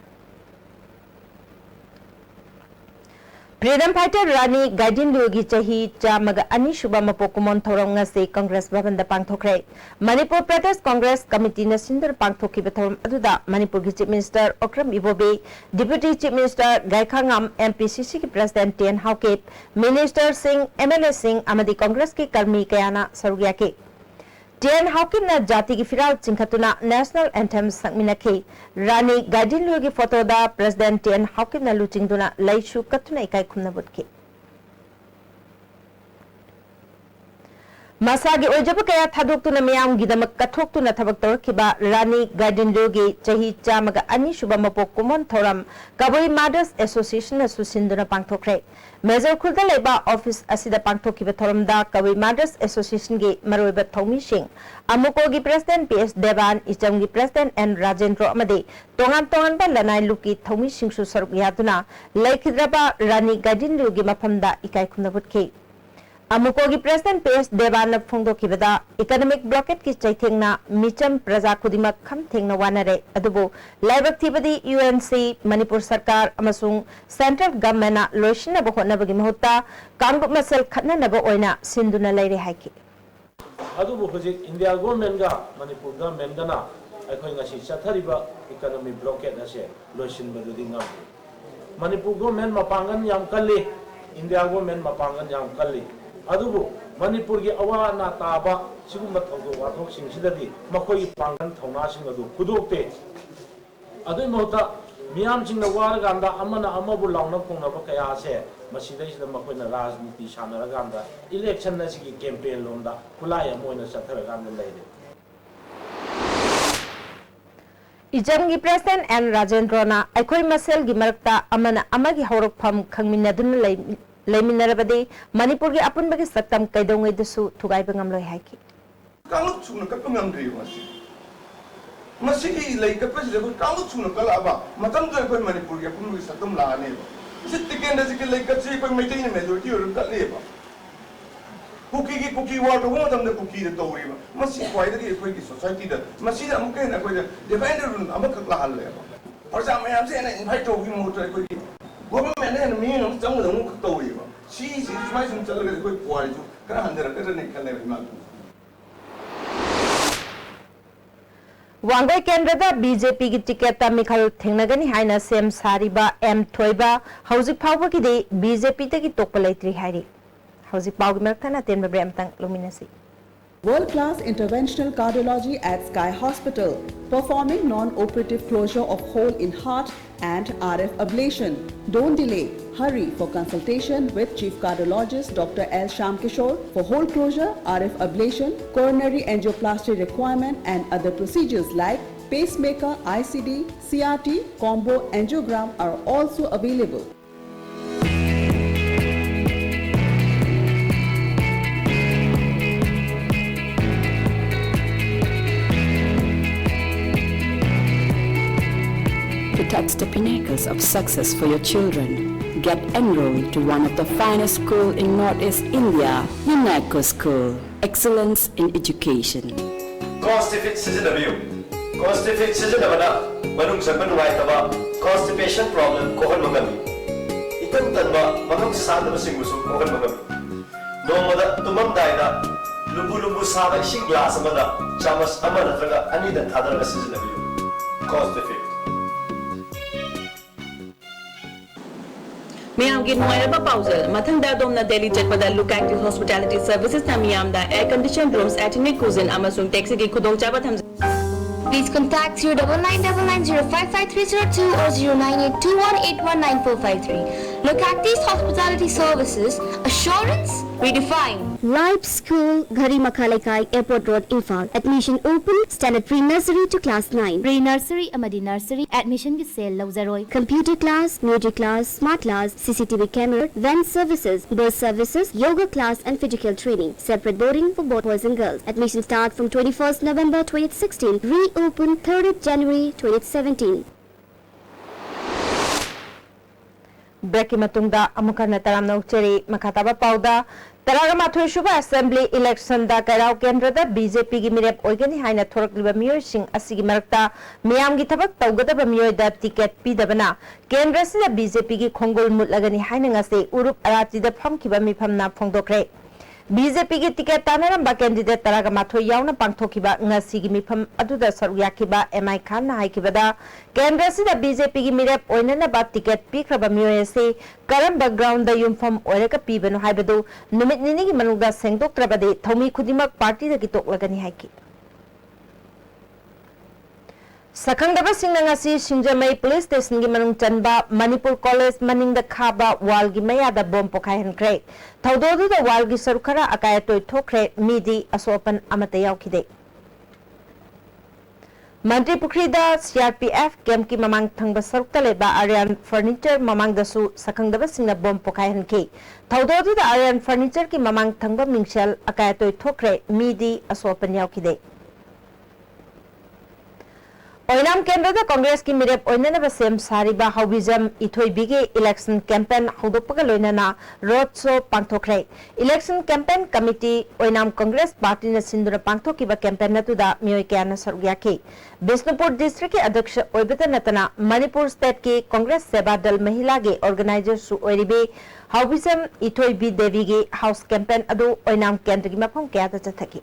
Freedom fighter ꯔꯥꯅꯤ ꯒꯥꯏꯗꯤꯟꯂꯨꯒꯤ ꯆꯍꯤ ꯆꯥꯝꯃꯒ ꯑꯅꯤ ꯁꯨꯕ ꯃꯄꯣꯛ ꯀꯨꯝꯑꯣꯟ ꯊꯧꯔꯝ ꯉꯁꯤ Congress ꯚꯕꯟꯗ ꯄꯥꯡꯊꯣꯛꯈ꯭ꯔꯦ꯫ Manipur Pradesh Congress Committee ꯅ ꯁꯤꯟꯗꯨꯅ ꯄꯥꯡꯊꯣꯛꯈꯤꯕ ꯊꯧꯔꯝ ꯑꯗꯨꯗ ꯃꯅꯤꯄꯨꯔꯒꯤ Chief Minister ꯑꯣꯀ꯭ꯔꯝ ꯏꯕꯣꯕꯤ, Deputy Chief Minister ꯒꯥꯏꯈꯥꯉꯝ, M P C C ꯒꯤ President T N Haokip, Minister ꯁꯤꯡ, M L A ꯁꯤꯡ ꯑꯃꯗꯤ Congress ꯀꯤ ꯀꯔꯃꯤ ꯀꯌꯥꯅ ꯁꯔꯨꯛ ꯌꯥꯈꯤ꯫ T N ꯍꯥꯎꯀꯤꯞꯅ ꯖꯥꯇꯤꯒꯤ ꯐꯤꯔꯥꯜ ꯆꯤꯡꯈꯠꯇꯨꯅ National Anthem ꯁꯛꯃꯤꯟꯅꯈꯤ꯫ ꯔꯥꯅꯤ ꯒꯥꯏꯗꯤꯟꯂꯨꯒꯤ photo ꯗ President T N ꯍꯥꯎꯀꯤꯞꯅ ꯂꯨꯆꯤꯡꯗꯨꯅ ꯂꯩꯁꯨ ꯀꯠꯇꯨꯅ ꯏꯀꯥꯏ ꯈꯨꯝꯅꯕ ꯎꯠꯈꯤ꯫ ꯃꯁꯥꯒꯤ ꯑꯣꯏꯖꯕ ꯀꯌꯥ ꯊꯥꯗꯣꯛꯇꯨꯅ ꯃꯤꯌꯥꯝꯒꯤꯗꯃꯛ ꯀꯠꯊꯣꯛꯇꯨꯅ ꯊꯕꯛ ꯇꯧꯔꯛꯈꯤꯕ ꯔꯥꯅꯤ ꯒꯥꯏꯗꯤꯟꯂꯨꯒꯤ ꯆꯍꯤ ꯆꯥꯝꯃꯒ ꯑꯅꯤ ꯁꯨꯕ ꯃꯄꯣꯛ ꯀꯨꯝꯑꯣꯟ ꯊꯧꯔꯝ ꯀꯕꯨꯏ Mothers Association ꯅꯁꯨ ꯁꯤꯟꯗꯨꯅ ꯄꯥꯡꯊꯣꯛꯈ꯭ꯔꯦ꯫ ꯃꯦꯖꯣꯔ ꯈꯨꯜꯗ ꯂꯩꯕ office ꯑꯁꯤꯗ ꯄꯥꯡꯊꯣꯛꯈꯤꯕ ꯊꯧꯔꯝꯗ ꯀꯕꯨꯏ Mothers Association ꯒꯤ ꯃꯔꯨꯑꯣꯏꯕ ꯊꯧꯃꯤꯁꯤꯡ, ꯑꯃꯨꯀꯣꯒꯤ President P S Devan, ꯏꯆꯝꯒꯤ President N Rajendro ꯑꯃꯗꯤ ꯇꯣꯉꯥꯟ ꯇꯣꯉꯥꯟꯕ ꯂꯅꯥꯏ ꯂꯨꯞꯀꯤ ꯊꯧꯃꯤꯁꯤꯡꯁꯨ ꯁꯔꯨꯛ ꯌꯥꯗꯨꯅ ꯂꯩꯈꯤꯗ꯭ꯔꯕ ꯔꯥꯅꯤ ꯒꯥꯏꯗꯤꯟꯂꯨꯒꯤ ꯃꯐꯝꯗ ꯏꯀꯥꯏ ꯈꯨꯝꯅꯕ ꯎꯠꯈꯤ꯫ ꯑꯃꯨꯀꯣꯒꯤ President P S ꯗꯦꯕꯥꯟꯅ ꯐꯣꯡꯗꯣꯛꯈꯤꯕꯗ, economic blockade ꯀꯤ ꯆꯩꯊꯦꯡꯅ ꯃꯤꯆꯝ ꯄ꯭ꯔꯖꯥ ꯈꯨꯗꯤꯡꯃꯛ ꯈꯝ ꯊꯦꯡꯅ ꯋꯥꯅꯔꯦ, ꯑꯗꯨꯕꯨ ꯂꯥꯏꯕꯛ ꯊꯤꯕꯗꯤ U N C, ꯃꯅꯤꯄꯨꯔ ꯁꯔꯀꯥꯔ ꯑꯃꯁꯨꯡ central government ꯅ ꯂꯣꯏꯁꯤꯟꯅꯕ ꯍꯣꯠꯅꯕꯒꯤ ꯃꯍꯨꯠꯇ ꯀꯥꯡꯂꯨꯞ ꯃꯁꯦꯜ ꯈꯠꯅꯅꯕ ꯑꯣꯏꯅ ꯁꯤꯟꯗꯨꯅ ꯂꯩꯔꯦ ꯍꯥꯏꯈꯤ꯫ ꯑꯗꯨꯕꯨ ꯍꯧꯖꯤꯛ India government ꯒ ꯃꯅꯤꯄꯨꯔ government ꯒꯅ ꯑꯩꯈꯣꯏ ꯉꯁꯤ ꯆꯠꯊꯔꯤꯕ economic blockade ꯑꯁꯦ ꯂꯣꯏꯁꯤꯟꯕꯗꯨꯗꯤ ꯉꯝꯗꯦ꯫ ꯃꯅꯤꯄꯨꯔ government ꯃꯄꯥꯡꯒꯜ ꯌꯥꯝ ꯀꯜꯂꯤ, India government ꯃꯄꯥꯡꯒꯜ ꯌꯥꯝ ꯀꯜꯂꯤ꯫ ꯑꯗꯨꯕꯨ ꯃꯅꯤꯄꯨꯔꯒꯤ ꯑꯋꯥ ꯑꯅꯥ ꯇꯥꯕ ꯁꯤꯒꯨꯝꯕ ꯊꯧꯗꯣꯛ ꯋꯥꯊꯣꯛꯁꯤꯡꯁꯤꯗꯗꯤ ꯃꯈꯣꯏꯒꯤ ꯄꯥꯡꯒꯜ ꯊꯧꯅꯥꯁꯤꯡ ꯑꯗꯨ ꯐꯨꯗꯣꯛꯇꯦ꯫ ꯑꯗꯨꯒꯤ ꯃꯍꯨꯠꯇ ꯃꯤꯌꯥꯝꯁꯤꯡꯅ ꯋꯥꯔꯀꯥꯟꯗ ꯑꯃꯅ ꯑꯃꯕꯨ ꯂꯥꯎꯅ ꯐꯣꯡꯅꯕ ꯀꯌꯥ ꯑꯁꯦ ꯃꯁꯤꯗꯩꯁꯤꯗ ꯃꯈꯣꯏꯅ ꯔꯥꯖꯅꯤꯇꯤ ꯁꯥꯟꯅꯔꯀꯥꯟꯗ election ꯑꯁꯤꯒꯤ campaign ꯂꯣꯝꯗ ꯈꯨꯠꯂꯥꯏ ꯑꯃ ꯑꯣꯏꯅ ꯆꯠꯊꯔꯀꯥꯟꯗ ꯂꯩꯔꯦ꯫ ꯏꯖꯝꯒꯤ President ꯑꯦꯟ ꯔꯥꯖꯦꯟꯗ꯭ꯔꯣꯅ ꯑꯩꯈꯣꯏ ꯃꯁꯦꯜꯒꯤ ꯃꯔꯛꯇ ꯑꯃꯅ ꯑꯃꯒꯤ ꯍꯧꯔꯛꯐꯝ ꯈꯪꯃꯤꯟꯅꯗꯨꯅ ꯂꯩ-, ꯂꯩꯃꯤꯟꯅꯔꯕꯗꯤ ꯃꯅꯤꯄꯨꯔꯒꯤ ꯑꯄꯨꯟꯕꯒꯤ ꯁꯛꯇꯝ ꯀꯩꯗꯧꯉꯩꯗꯁꯨ ꯊꯨꯒꯥꯏꯕ ꯉꯝꯂꯣꯏ ꯍꯥꯏꯈꯤ꯫ ꯀꯥꯡꯂꯨꯞ ꯁꯨꯅ ꯀꯠꯄ ꯉꯝꯗ꯭ꯔꯤꯕ ꯃꯁꯤ꯫ ꯃꯁꯤꯒꯤ ꯂꯩ ꯀꯠꯄꯁꯤꯗ ꯑꯩꯈꯣꯏ ꯀꯥꯡꯂꯨꯞ ꯁꯨꯅ ꯀꯠꯂꯛꯑꯕ ꯃꯇꯝꯗꯨꯗ ꯑꯩꯈꯣꯏ ꯃꯅꯤꯄꯨꯔꯒꯤ ꯑꯄꯨꯟꯕꯒꯤ ꯁꯛꯇꯝ ꯂꯥꯛꯑꯅꯦꯕ꯫ ꯃꯁꯤ ꯇꯤꯀꯦꯟꯗ꯭ꯔꯖꯤꯠꯀꯤ ꯂꯩ ꯀꯠꯁꯤ ꯑꯩꯈꯣꯏ ꯃꯩꯇꯩꯅ majority ꯑꯣꯏꯔꯒ ꯀꯠꯂꯤꯕ꯫ ꯀꯨꯀꯤꯒꯤ ꯀꯨꯀꯤ war ꯇꯧꯕ ꯃꯇꯝꯗ ꯀꯨꯀꯤꯗ ꯇꯧꯔꯤꯕ꯫ ꯃꯁꯤ ꯈ꯭ꯋꯥꯏꯗꯒꯤ ꯑꯩꯈꯣꯏꯒꯤ society ꯗ ꯃꯁꯤꯗ ꯑꯃꯨꯛꯀ ꯍꯦꯟꯅ ꯑꯩꯈꯣꯏꯗ divide and rule ꯑꯃꯈꯛ ꯂꯥꯛꯍꯜꯂꯦꯕ꯫ ꯄ꯭ꯔꯖꯥ ꯃꯌꯥꯝꯁꯦ ꯍꯦꯟꯅ invite ꯇꯧꯕꯒꯤ ꯃꯍꯨꯠꯇ ꯑꯩꯈꯣꯏꯒꯤ government ꯅ ꯍꯦꯟꯅ ꯃꯤꯠꯌꯦꯡ ꯑꯃ ꯆꯪꯒꯗꯕ ꯑꯃꯈꯛ ꯇꯧꯔꯤꯕ꯫ ꯁꯤꯁꯤ ꯁꯨꯃꯥꯏ ꯁꯨꯝ ꯆꯠꯂꯒꯗꯤ ꯑꯩꯈꯣꯏ ꯄꯨꯋꯥꯔꯤꯁꯨ ꯈꯔ ꯍꯟꯊꯔꯛꯀꯗ꯭ꯔꯅꯦ ꯈꯜꯂꯦꯕ ꯏꯃꯥ꯫ ꯋꯥꯡꯒꯣꯏ ꯀꯦꯟꯗ꯭ꯔꯗ BJP ꯒꯤ ticket ꯇ ꯃꯤꯈꯜ ꯊꯦꯡꯅꯒꯅꯤ ꯍꯥꯏꯅ ꯁꯦꯝ ꯁꯥꯔꯤꯕ ꯑꯦꯝ ꯊꯣꯏꯕ ꯍꯧꯖꯤꯛ ꯐꯥꯎꯕꯒꯤꯗꯤ BJP ꯗꯒꯤ ꯇꯣꯛꯄ ꯂꯩꯇ꯭ꯔꯤ ꯍꯥꯏꯔꯤ꯫ ꯍꯧꯖꯤꯛ ꯄꯥꯎꯒꯤ ꯃꯔꯛ ꯊꯠꯅ ꯑꯇꯦꯟꯕ break ꯑꯃꯇꯪ ꯂꯧꯃꯤꯟꯅꯁꯤ꯫ World class interventional cardiology at Sky Hospital, performing non-operative closure of hole in heart and R F ablation. Don't delay. Hurry for consultation with Chief Cardiologist Doctor L Shyam Kishore. For hole closure, R F ablation, coronary angioplasty requirement, and other procedures like pacemaker, I C D, C R T, combo angiogram are also available. To touch the pinnacles of success for your children, get enrolled to one of the finest school in Northeast India, UNECO School. Excellence in education. Constipid ꯁꯤꯖꯤꯟꯅꯕꯤꯌꯨ꯫ Constipid ꯁꯤꯖꯤꯟꯅꯕꯅ ꯃꯅꯨꯡ ꯆꯪꯕ ꯅꯨꯡꯉꯥꯏꯇꯕ, constipation problem ꯀꯣꯛꯍꯟꯕ ꯉꯝꯃꯤ꯫ ꯏꯇꯟ ꯇꯟꯕ, ꯃꯐꯝ ꯆꯥꯗꯕꯁꯤꯡꯕꯨꯁꯨ ꯀꯣꯛꯍꯟꯕ ꯉꯝꯃꯤ꯫ ꯅꯣꯡꯃꯗ ꯇꯨꯝꯃꯝꯗꯥꯏꯗ ꯂꯨꯝꯕꯨ ꯂꯨꯝꯕꯨ ꯁꯥꯕ ꯏꯁꯤꯡ glass ꯑꯃꯗ ꯆꯥꯃꯁ ꯑꯃ ꯅꯠꯇ꯭ꯔꯒ ꯑꯅꯤꯗ ꯊꯥꯗꯔꯒ ꯁꯤꯖꯤꯟꯅꯕꯤꯌꯨ꯫ Constipid꯫ ꯃꯌꯥꯝꯒꯤ ꯅꯨꯡꯉꯥꯏꯔꯕ ꯄꯥꯎꯖꯦꯜ꯫ ꯃꯊꯪꯗ ꯑꯗꯣꯝꯅ ꯗꯦꯜꯂꯤ ꯆꯠꯄꯗ ꯂꯨꯀꯥꯛꯀꯤ ꯍꯣꯁꯄꯤꯇꯥꯂꯤꯇꯤ ꯁꯔꯚꯤꯁꯦꯁꯅ ꯃꯤꯌꯥꯝꯗ ꯑꯦꯌꯔ ꯀꯟꯗꯤꯁꯟ ꯔꯨꯝꯁ, ꯑꯦꯊꯅꯤꯛ ꯀꯨꯖꯤꯟ ꯑꯃꯁꯨꯡ ꯇꯦꯛꯁꯤꯒꯤ ꯈꯨꯗꯣꯡꯆꯥꯕ ꯊꯝꯖꯩ꯫ Please contact zero double nine double nine zero five five three zero two or zero nine eight two one eight one nine four five three. Localities Hospitality Services, assurance redefined. Life School, Ghari Makha Lekai, Airport Road, Imphal. Admission open, standard pre-nursery to class nine. Pre-nursery ꯑꯃꯗꯤ nursery admissionꯒꯤ cell ꯂꯧꯖꯔꯣꯏ꯫ Computer class, music class, smart class, C C T V camera, van services, bus services, yoga class and physical training. Separate boarding for both boys and girls. Admission start from twenty-first November twenty sixteen. Reopen third January twenty seventeen. Breakꯀꯤ ꯃꯇꯨꯡꯗ ꯑꯃꯨꯛ ꯍꯟꯅ ꯇꯔꯥꯝꯅ ꯑꯣꯛꯆꯔꯤ꯫ ꯃꯈꯥ ꯇꯥꯕ ꯄꯥꯎꯗ, ꯇꯔꯥꯒ ꯃꯥꯊꯣꯏ ꯁꯨꯕ Assembly electionꯗ ꯀꯩꯔꯥꯎ ꯀꯦꯟꯗ꯭ꯔꯗ B J P ꯒꯤ ꯃꯤꯔꯦꯞ ꯑꯣꯏꯒꯅꯤ ꯍꯥꯏꯅ ꯊꯣꯔꯛꯂꯤꯕ ꯃꯤꯑꯣꯏꯁꯤꯡ ꯑꯁꯤꯒꯤ ꯃꯔꯛꯇ ꯃꯤꯌꯥꯝꯒꯤ ꯊꯕꯛ ꯇꯧꯒꯗꯕ ꯃꯤꯑꯣꯏꯗ ticket ꯄꯤꯗꯕꯅ ꯀꯦꯟꯗ꯭ꯔꯁꯤꯗ B J P ꯒꯤ ꯈꯣꯡꯒꯨꯜ ꯃꯨꯠꯂꯒꯅꯤ ꯍꯥꯏꯅ ꯉꯁꯤ ꯎꯔꯨꯞ ꯑꯔꯥꯆꯤꯗ ꯐꯝꯈꯤꯕ ꯃꯤꯐꯝꯅ ꯐꯣꯡꯗꯣꯛꯈ꯭ꯔꯦ꯫ B J P ꯒꯤ ticket ꯇꯥꯟꯅꯔꯝꯕ candidate ꯇꯔꯥꯒ ꯃꯥꯊꯣꯏ ꯌꯥꯎꯅ ꯄꯥꯡꯊꯣꯛꯈꯤꯕ ꯉꯁꯤꯒꯤ ꯃꯤꯐꯝ ꯑꯗꯨꯗ ꯁꯔꯨꯛ ꯌꯥꯈꯤꯕ M I Khan ꯍꯥꯏꯈꯤꯕꯗ, ꯀꯦꯟꯗ꯭ꯔꯁꯤꯗ B J P ꯒꯤ ꯃꯤꯔꯦꯞ ꯑꯣꯏꯅꯅꯕ ticket ꯄꯤꯈ꯭ꯔꯕ ꯃꯤꯑꯣꯏ ꯑꯁꯤ ꯀꯔꯝꯕ groundꯗ ꯌꯨꯝꯐꯝ ꯑꯣꯏꯔꯒ ꯄꯤꯕꯅꯣ ꯍꯥꯏꯕꯗꯨ ꯅꯨꯃꯤꯠ ꯅꯤꯅꯤꯒꯤ ꯃꯅꯨꯡꯗ ꯁꯦꯡꯗꯣꯛꯇ꯭ꯔꯕꯗꯤ ꯊꯧꯃꯤ ꯈꯨꯗꯤꯡꯃꯛ partyꯗꯒꯤ ꯇꯣꯛꯂꯒꯅꯤ ꯍꯥꯏꯈꯤ꯫ ꯁꯛꯈꯪꯗꯕꯁꯤꯡꯅ ꯉꯁꯤ ꯁꯤꯡꯖꯃꯩ police stationꯒꯤ ꯃꯅꯨꯡ ꯆꯟꯕ ꯃꯅꯤꯄꯨꯔ college ꯃꯅꯤꯡꯗ ꯈꯥꯕ wallꯒꯤ ꯃꯌꯥꯗ bomb ꯄꯣꯈꯥꯏꯍꯟꯈ꯭ꯔꯦ꯫ ꯊꯧꯗꯣꯛ ꯑꯗꯨꯗ wallꯒꯤ ꯁꯔꯨꯛ ꯈꯔ ꯑꯀꯥꯏ ꯑꯇꯣꯏ ꯊꯣꯛꯈ꯭ꯔꯦ, ꯃꯤꯗꯤ ꯑꯁꯣꯛ ꯑꯄꯟ ꯑꯃꯠꯇ ꯌꯥꯎꯈꯤꯗꯦ꯫ ꯃꯟꯇ꯭ꯔꯤ ꯄꯨꯈ꯭ꯔꯤꯗ C R P F campꯀꯤ ꯃꯃꯥꯡ ꯊꯪꯕ ꯁꯔꯨꯛꯇ ꯂꯩꯕ Aryan Furniture ꯃꯃꯥꯡꯗꯁꯨ ꯁꯛꯈꯪꯗꯕꯁꯤꯡꯅ bomb ꯄꯣꯈꯥꯏꯍꯟꯈꯤ꯫ ꯊꯧꯗꯣꯛ ꯑꯗꯨꯗ Aryan Furnitureꯒꯤ ꯃꯃꯥꯡ ꯊꯪꯕ ꯃꯤꯡꯁꯦꯜ ꯑꯀꯥꯏ ꯑꯇꯣꯏ ꯊꯣꯛꯈ꯭ꯔꯦ, ꯃꯤꯗꯤ ꯑꯁꯣꯛ ꯑꯄꯟ ꯌꯥꯎꯈꯤꯗꯦ꯫ ꯑꯣꯏꯅꯥꯝ ꯀꯦꯟꯗ꯭ꯔꯗ Congressꯀꯤ ꯃꯤꯔꯦꯞ ꯑꯣꯏꯅꯅꯕ ꯁꯦꯝ ꯁꯥꯔꯤꯕ ꯍꯥꯎꯕꯤꯖꯝ ꯏꯊꯣꯏꯕꯤꯒꯤ election campaign ꯍꯧꯗꯣꯛꯄꯒ ꯂꯣꯏꯅꯅ road show ꯄꯥꯡꯊꯣꯛꯈ꯭ꯔꯦ꯫ Election campaign committee ꯑꯣꯏꯅꯥꯝ Congress partyꯅ ꯁꯤꯟꯗꯨꯅ ꯄꯥꯡꯊꯣꯛꯈꯤꯕ campaign ꯑꯗꯨꯗ ꯃꯤꯑꯣꯏ ꯀꯌꯥꯅ ꯁꯔꯨꯛ ꯌꯥꯈꯤ꯫ ꯕꯤꯁꯅꯨꯄꯨꯔ districtꯀꯤ ꯑꯗ꯭ꯌꯛꯁ ꯑꯣꯏꯕꯇ ꯅꯠꯇꯅ ꯃꯅꯤꯄꯨꯔ stateꯀꯤ Congress ꯁꯦꯕꯥ ꯗꯜ ꯃꯍꯤꯂꯥꯒꯤ organizerꯁꯨ ꯑꯣꯏꯔꯤꯕꯤ ꯍꯥꯎꯕꯤꯖꯝ ꯏꯊꯣꯏꯕꯤ ꯗꯦꯕꯤꯒꯤ house campaign ꯑꯗꯨ ꯑꯣꯏꯅꯥꯝ ꯀꯦꯟꯗ꯭ꯔꯒꯤ ꯃꯐꯝ ꯀꯌꯥꯗ ꯆꯠꯊꯈꯤ꯫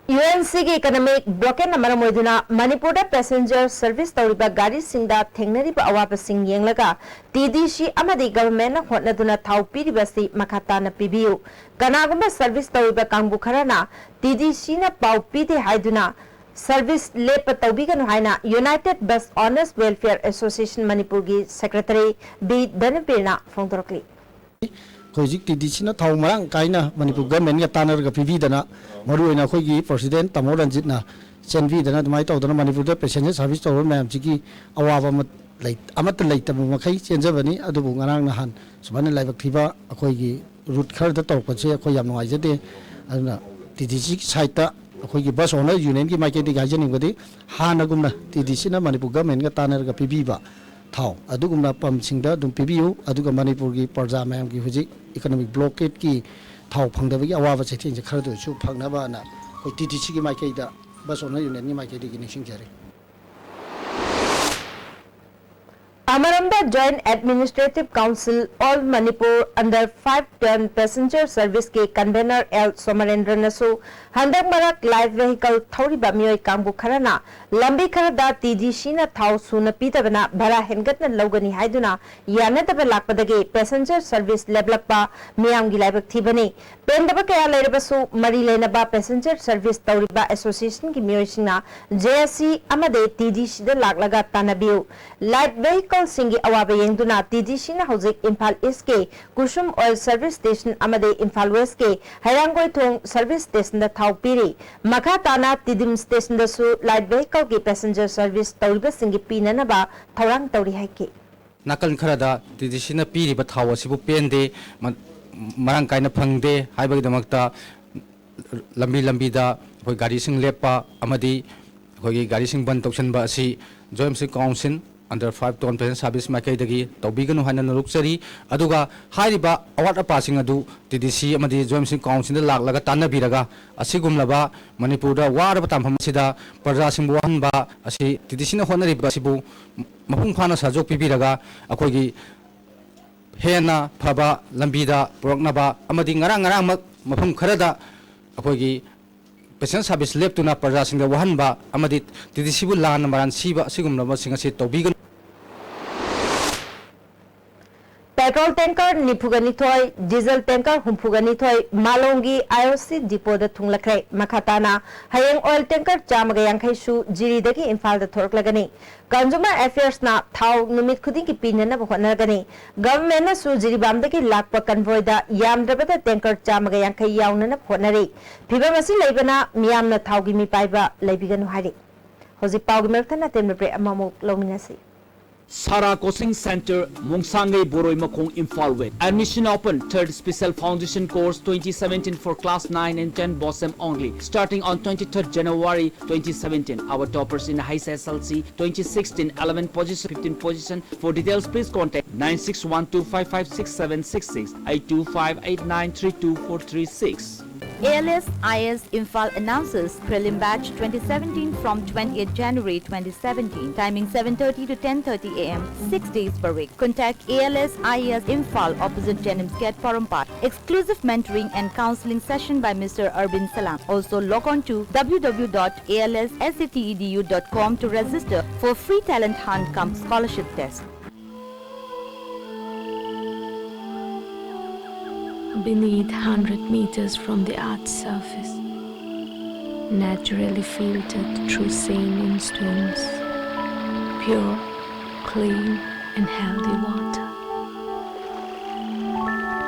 ꯌꯨ ꯑꯦꯟ ꯁꯤꯒꯤ economic blockade ꯅ ꯃꯔꯝ ꯑꯣꯏꯗꯨꯅ ꯃꯅꯤꯄꯨꯔꯗ passenger service ꯇꯧꯔꯤꯕ ꯒꯥꯔꯤꯁꯤꯡꯗ ꯊꯦꯡꯅꯔꯤꯕ ꯑꯋꯥꯕꯁꯤꯡ ꯌꯦꯡꯂꯒ ꯇꯤ ꯗꯤ ꯁꯤ ꯑꯃꯗꯤ government ꯅ ꯍꯣꯠꯅꯗꯨꯅ ꯊꯥꯎ ꯄꯤꯔꯤꯕ ꯑꯁꯤ ꯃꯈꯥ ꯇꯥꯅ ꯄꯤꯕꯤꯌꯨ꯫ ꯀꯅꯥꯒꯨꯝꯕ service ꯇꯧꯔꯤꯕ ꯀꯥꯡꯕꯨ ꯈꯔꯅ ꯇꯤ ꯗꯤ ꯁꯤ ꯅ ꯄꯥꯎ ꯄꯤꯗꯦ ꯍꯥꯏꯗꯨꯅ service ꯂꯦꯞꯄ ꯇꯧꯕꯤꯒꯅꯨ ꯍꯥꯏꯅ United Bus Owners Welfare Association ꯃꯅꯤꯄꯨꯔꯒꯤ secretary ꯕꯤ ꯙꯅꯕꯤꯔꯅ ꯐꯣꯡꯗꯣꯔꯛꯂꯤ꯫ ꯑꯩꯈꯣꯏ ꯍꯧꯖꯤꯛ ꯇꯤ ꯗꯤ ꯁꯤꯅ ꯊꯥꯎ ꯃꯔꯥꯡ ꯀꯥꯏꯅ ꯃꯅꯤꯄꯨꯔ government ꯀ ꯇꯥꯟꯅꯔꯒ ꯄꯤꯕꯤꯗꯅ, ꯃꯔꯨꯑꯣꯏꯅ ꯑꯩꯈꯣꯏꯒꯤ president ꯇꯥꯃꯣ ꯔꯟꯖꯤꯠꯅ ꯆꯦꯟꯕꯤꯗꯅ, ꯑꯗꯨꯃꯥꯏꯅ ꯇꯧꯗꯅ ꯃꯅꯤꯄꯨꯔꯗ passenger service ꯇꯧꯕ ꯃꯌꯥꯝꯁꯤꯒꯤ ꯑꯋꯥꯕ ꯑꯃ ꯂꯩ-, ꯑꯃꯠꯇ ꯂꯩꯇꯕ ꯃꯈꯩ ꯆꯦꯟꯖꯕꯅꯤ꯫ ꯑꯗꯨꯕꯨ ꯉꯔꯥꯡ ꯅꯍꯥꯟ ꯁꯨꯃꯥꯏꯅ ꯂꯥꯏꯕꯛ ꯊꯤꯕ ꯑꯩꯈꯣꯏꯒꯤ route ꯈꯔꯗ ꯇꯧꯔꯛꯄꯁꯦ ꯑꯩꯈꯣꯏ ꯌꯥꯝ ꯅꯨꯡꯉꯥꯏꯖꯗꯦ꯫ ꯑꯗꯨꯅ ꯇꯤ ꯗꯤ ꯁꯤ side ꯇ ꯑꯩꯈꯣꯏꯒꯤ bus owner union ꯒꯤ ꯃꯥꯏꯀꯩꯗꯒꯤ ꯍꯥꯏꯖꯅꯤꯡꯕꯗꯤ, ꯍꯥꯟꯅꯒꯨꯝꯅ ꯇꯤ ꯗꯤ ꯁꯤꯅ ꯃꯅꯤꯄꯨꯔ government ꯀ ꯇꯥꯟꯅꯔꯒ ꯄꯤꯕꯤꯕ ꯊꯥꯎ ꯑꯗꯨꯒꯨꯝꯅ pump ꯁꯤꯡꯗ ꯑꯗꯨꯝ ꯄꯤꯕꯤꯌꯨ꯫ ꯑꯗꯨꯒ ꯃꯅꯤꯄꯨꯔꯒꯤ ꯄ꯭ꯔꯖꯥ ꯃꯌꯥꯝꯒꯤ ꯍꯧꯖꯤꯛ economic blockade ꯀꯤ ꯊꯥꯎ ꯐꯪꯗꯕꯒꯤ ꯑꯋꯥꯕ ꯆꯩꯊꯦꯡꯁꯦ ꯈꯔꯗ ꯑꯣꯏꯔꯁꯨ ꯐꯪꯅꯕꯅ ꯑꯩꯈꯣꯏ ꯇꯤ ꯗꯤ ꯁꯤ ꯒꯤ ꯃꯥꯏꯀꯩꯗ, bus owner union ꯒꯤ ꯃꯥꯏꯀꯩꯗꯒꯤ ꯅꯤꯡꯁꯤꯡꯖꯔꯤ꯫ ꯑꯃꯔꯣꯝꯗ, Joint Administrative Council All Manipur Under Five Ton Passenger Service ꯀꯤ convener ꯑꯦꯜ ꯁꯣꯃꯔꯦꯟꯗ꯭ꯔꯅꯁꯨ ꯍꯟꯗꯛ ꯃꯔꯛ light vehicle ꯊꯧꯔꯤꯕ ꯃꯤꯑꯣꯏ ꯀꯥꯡꯕꯨ ꯈꯔꯅ ꯂꯝꯕꯤ ꯈꯔꯗ ꯇꯤ ꯗꯤ ꯁꯤꯅ ꯊꯥꯎ ꯁꯨꯅ ꯄꯤꯗꯕꯅ ꯚꯔꯥ ꯍꯦꯟꯒꯠꯅ ꯂꯧꯒꯅꯤ ꯍꯥꯏꯗꯨꯅ ꯌꯥꯅꯗꯕ ꯂꯥꯛꯄꯗꯒꯤ passenger service ꯂꯦꯞꯂꯛꯄ ꯃꯤꯌꯥꯝꯒꯤ ꯂꯥꯏꯕꯛ ꯊꯤꯕꯅꯤ꯫ ꯄꯦꯟꯗꯕ ꯀꯌꯥ ꯂꯩꯔꯕꯁꯨ, ꯃꯔꯤ ꯂꯩꯅꯕ passenger service ꯇꯧꯔꯤꯕ association ꯒꯤ ꯃꯤꯑꯣꯏꯁꯤꯡꯅ ꯖꯦ ꯑꯦꯁ ꯁꯤ ꯑꯃꯗꯤ ꯇꯤ ꯗꯤ ꯁꯤꯗ ꯂꯥꯛꯂꯒ ꯇꯥꯟꯅꯕꯤꯌꯨ꯫ Light vehicle ꯁꯤꯡꯒꯤ ꯑꯋꯥꯕ ꯌꯦꯡꯗꯨꯅ ꯇꯤ ꯗꯤ ꯁꯤꯅ ꯍꯧꯖꯤꯛ ꯏꯝꯐꯥꯜ East ꯀꯤ ꯀꯨꯁꯨꯝ oil service station ꯑꯃꯗꯤ ꯏꯝꯐꯥꯜ West ꯀꯤ ꯍꯩꯔꯥꯡꯒꯣꯏꯊꯣꯡ service station ꯗ ꯊꯥꯎ ꯄꯤꯔꯤ꯫ ꯃꯈꯥ ꯇꯥꯅ ꯇꯤꯗꯤꯝ station ꯗꯁꯨ light vehicle ꯒꯤ passenger service ꯇꯧꯔꯤꯕꯁꯤꯡꯒꯤ ꯄꯤꯅꯅꯕ ꯊꯧꯔꯥꯡ ꯇꯧꯔꯤ ꯍꯥꯏꯈꯤ꯫ ꯅꯥꯀꯜ ꯈꯔꯗ ꯇꯤ ꯗꯤ ꯁꯤꯅ ꯄꯤꯔꯤꯕ ꯊꯥꯎ ꯑꯁꯤꯕꯨ ꯄꯦꯟꯗꯦ, ꯃ-, ꯃꯔꯥꯡ ꯀꯥꯏꯅ ꯐꯪꯗꯦ ꯍꯥꯏꯕꯒꯤꯗꯃꯛꯇ ꯂꯝꯕꯤ ꯂꯝꯕꯤꯗ ꯑꯩꯈꯣꯏ ꯒꯥꯔꯤꯁꯤꯡ ꯂꯦꯞꯄ ꯑꯃꯗꯤ ꯑꯩꯈꯣꯏꯒꯤ ꯒꯥꯔꯤꯁꯤꯡ ꯕꯟ ꯇꯧꯁꯤꯟꯕ ꯑꯁꯤ Joint Municipal Council Under Five Ton Passenger Service ꯃꯥꯏꯀꯩꯗꯒꯤ ꯇꯧꯕꯤꯒꯅꯨ ꯍꯥꯏꯅ ꯅꯣꯂꯨꯛꯆꯔꯤ꯫ ꯑꯗꯨꯒ ꯍꯥꯏꯔꯤꯕ ꯑꯋꯥꯠ ꯑꯄꯥꯁꯤꯡ ꯑꯗꯨ ꯇꯤ ꯗꯤ ꯁꯤ ꯑꯃꯗꯤ Joint Municipal Council ꯗ ꯂꯥꯛꯂꯒ ꯇꯥꯟꯅꯕꯤꯔꯒ ꯑꯁꯤꯒꯨꯝꯂꯕ ꯃꯅꯤꯄꯨꯔꯗ ꯋꯥꯔꯕ ꯇꯥꯟꯐꯝ ꯑꯁꯤꯗ ꯄ꯭ꯔꯖꯥꯁꯤꯡꯕꯨ ꯋꯥꯍꯟꯕ ꯑꯁꯤ ꯇꯤ ꯗꯤ ꯁꯤꯅ ꯍꯣꯠꯅꯔꯤꯕ ꯑꯁꯤꯕꯨ ꯃꯄꯨꯡ ꯐꯥꯅ ꯁꯍꯖꯣꯛ ꯄꯤꯕꯤꯔꯒ ꯑꯩꯈꯣꯏꯒꯤ ꯍꯦꯟꯅ ꯐꯕ ꯂꯝꯕꯤꯗ ꯄꯨꯔꯛꯅꯕ ꯑꯃꯗꯤ ꯉꯔꯥꯡ ꯉꯔꯥꯡꯃꯛ ꯃꯐꯝ ꯈꯔꯗ ꯑꯩꯈꯣꯏꯒꯤ ꯄꯦꯁꯦꯟ ꯁꯥꯔꯚꯤꯁ ꯂꯦꯞꯇꯨꯅ ꯄ꯭ꯔꯖꯥꯁꯤꯡꯗ ꯋꯥꯍꯟꯕ ꯑꯃꯗꯤ ꯇꯤ ꯗꯤ ꯁꯤꯕꯨ ꯂꯥꯟꯅ ꯃꯔꯥꯟ ꯁꯤꯕ ꯑꯁꯤꯒꯨꯝꯂꯕꯁꯤꯡ ꯑꯁꯤ ꯇꯧꯕꯤꯒꯅꯨ꯫ ꯄꯦꯇ꯭ꯔꯣꯜ ꯇꯦꯡꯀꯔ ꯅꯤꯐꯨꯒ ꯅꯤꯊꯣꯏ, ꯗꯤꯖꯜ ꯇꯦꯡꯀꯔ ꯍꯨꯝꯐꯨꯒ ꯅꯤꯊꯣꯏ ꯃꯥꯂꯣꯝꯒꯤ ꯑꯥꯏ ꯑꯣ ꯁꯤ ꯗꯤꯄꯣꯗ ꯊꯨꯡꯂꯈ꯭ꯔꯦ꯫ ꯃꯈꯥ ꯇꯥꯅ ꯍꯌꯦꯡ ꯑꯣꯏꯜ ꯇꯦꯡꯀꯔ ꯆꯥꯝꯃꯒ ꯌꯥꯡꯈꯩꯁꯨ ꯖꯤꯔꯤꯗꯒꯤ ꯏꯝꯐꯥꯜꯗ ꯊꯣꯔꯛꯂꯒꯅꯤ꯫ ꯀꯟꯖꯨꯃꯔ ꯑꯦꯐꯤꯌꯔꯁꯅ ꯊꯥꯎ ꯅꯨꯃꯤꯠ ꯈꯨꯗꯤꯡꯒꯤ ꯄꯤꯅꯅꯕ ꯍꯣꯠꯅꯒꯅꯤ꯫ ꯒꯚꯔꯟꯃꯦꯟꯠꯅꯁꯨ ꯖꯤꯔꯤꯕꯥꯝꯗꯒꯤ ꯂꯥꯛꯄ ꯀꯟꯚꯣꯏꯗ ꯌꯥꯝꯗ꯭ꯔꯕꯗ ꯇꯦꯡꯀꯔ ꯆꯥꯝꯃꯒ ꯌꯥꯡꯈꯩ ꯌꯥꯎꯅꯅꯕ ꯍꯣꯠꯅꯔꯤ꯫ ꯐꯤꯚꯝ ꯑꯁꯤ ꯂꯩꯕꯅ ꯃꯤꯌꯥꯝꯅ ꯊꯥꯎꯒꯤ ꯃꯤꯄꯥꯏꯕ ꯂꯩꯕꯤꯒꯅꯨ ꯍꯥꯏꯔꯤ꯫ ꯍꯧꯖꯤꯛ ꯄꯥꯎꯒꯤ ꯃꯔꯛ ꯊꯠꯅ ꯇꯦꯟꯕ ꯕ꯭ꯔꯦꯛ ꯑꯃꯃꯨꯛ ꯂꯧꯃꯤꯟꯅꯁꯤ꯫ Sara Coaching Center, Mongsangei Boroi Makhong, Imphal with admission open, third special foundation course twenty seventeen for class nine and ten, BOSEM only, starting on twenty-third January twenty seventeen. Our toppers in H S S L C twenty sixteen, eleven position, fifteen position. For details, please contact nine six one two five five six seven six six, eight two five eight nine three two four three six. A L S I A S Imphal announces prelim batch twenty seventeen from twentieth January twenty seventeen. Timing seven thirty to ten thirty A M, six days per week. Contact A L S I A S Imphal, opposite JNIMS Gate, Porompat. Exclusive mentoring and counseling session by Mister Arvind Salam. Also log on to W W W dot A L S S A T E D U dot com to register for free talent hunt cum scholarship test. Beneath, hundred meters from the earth's surface, naturally filtered through saline streams, pure, clean and healthy water.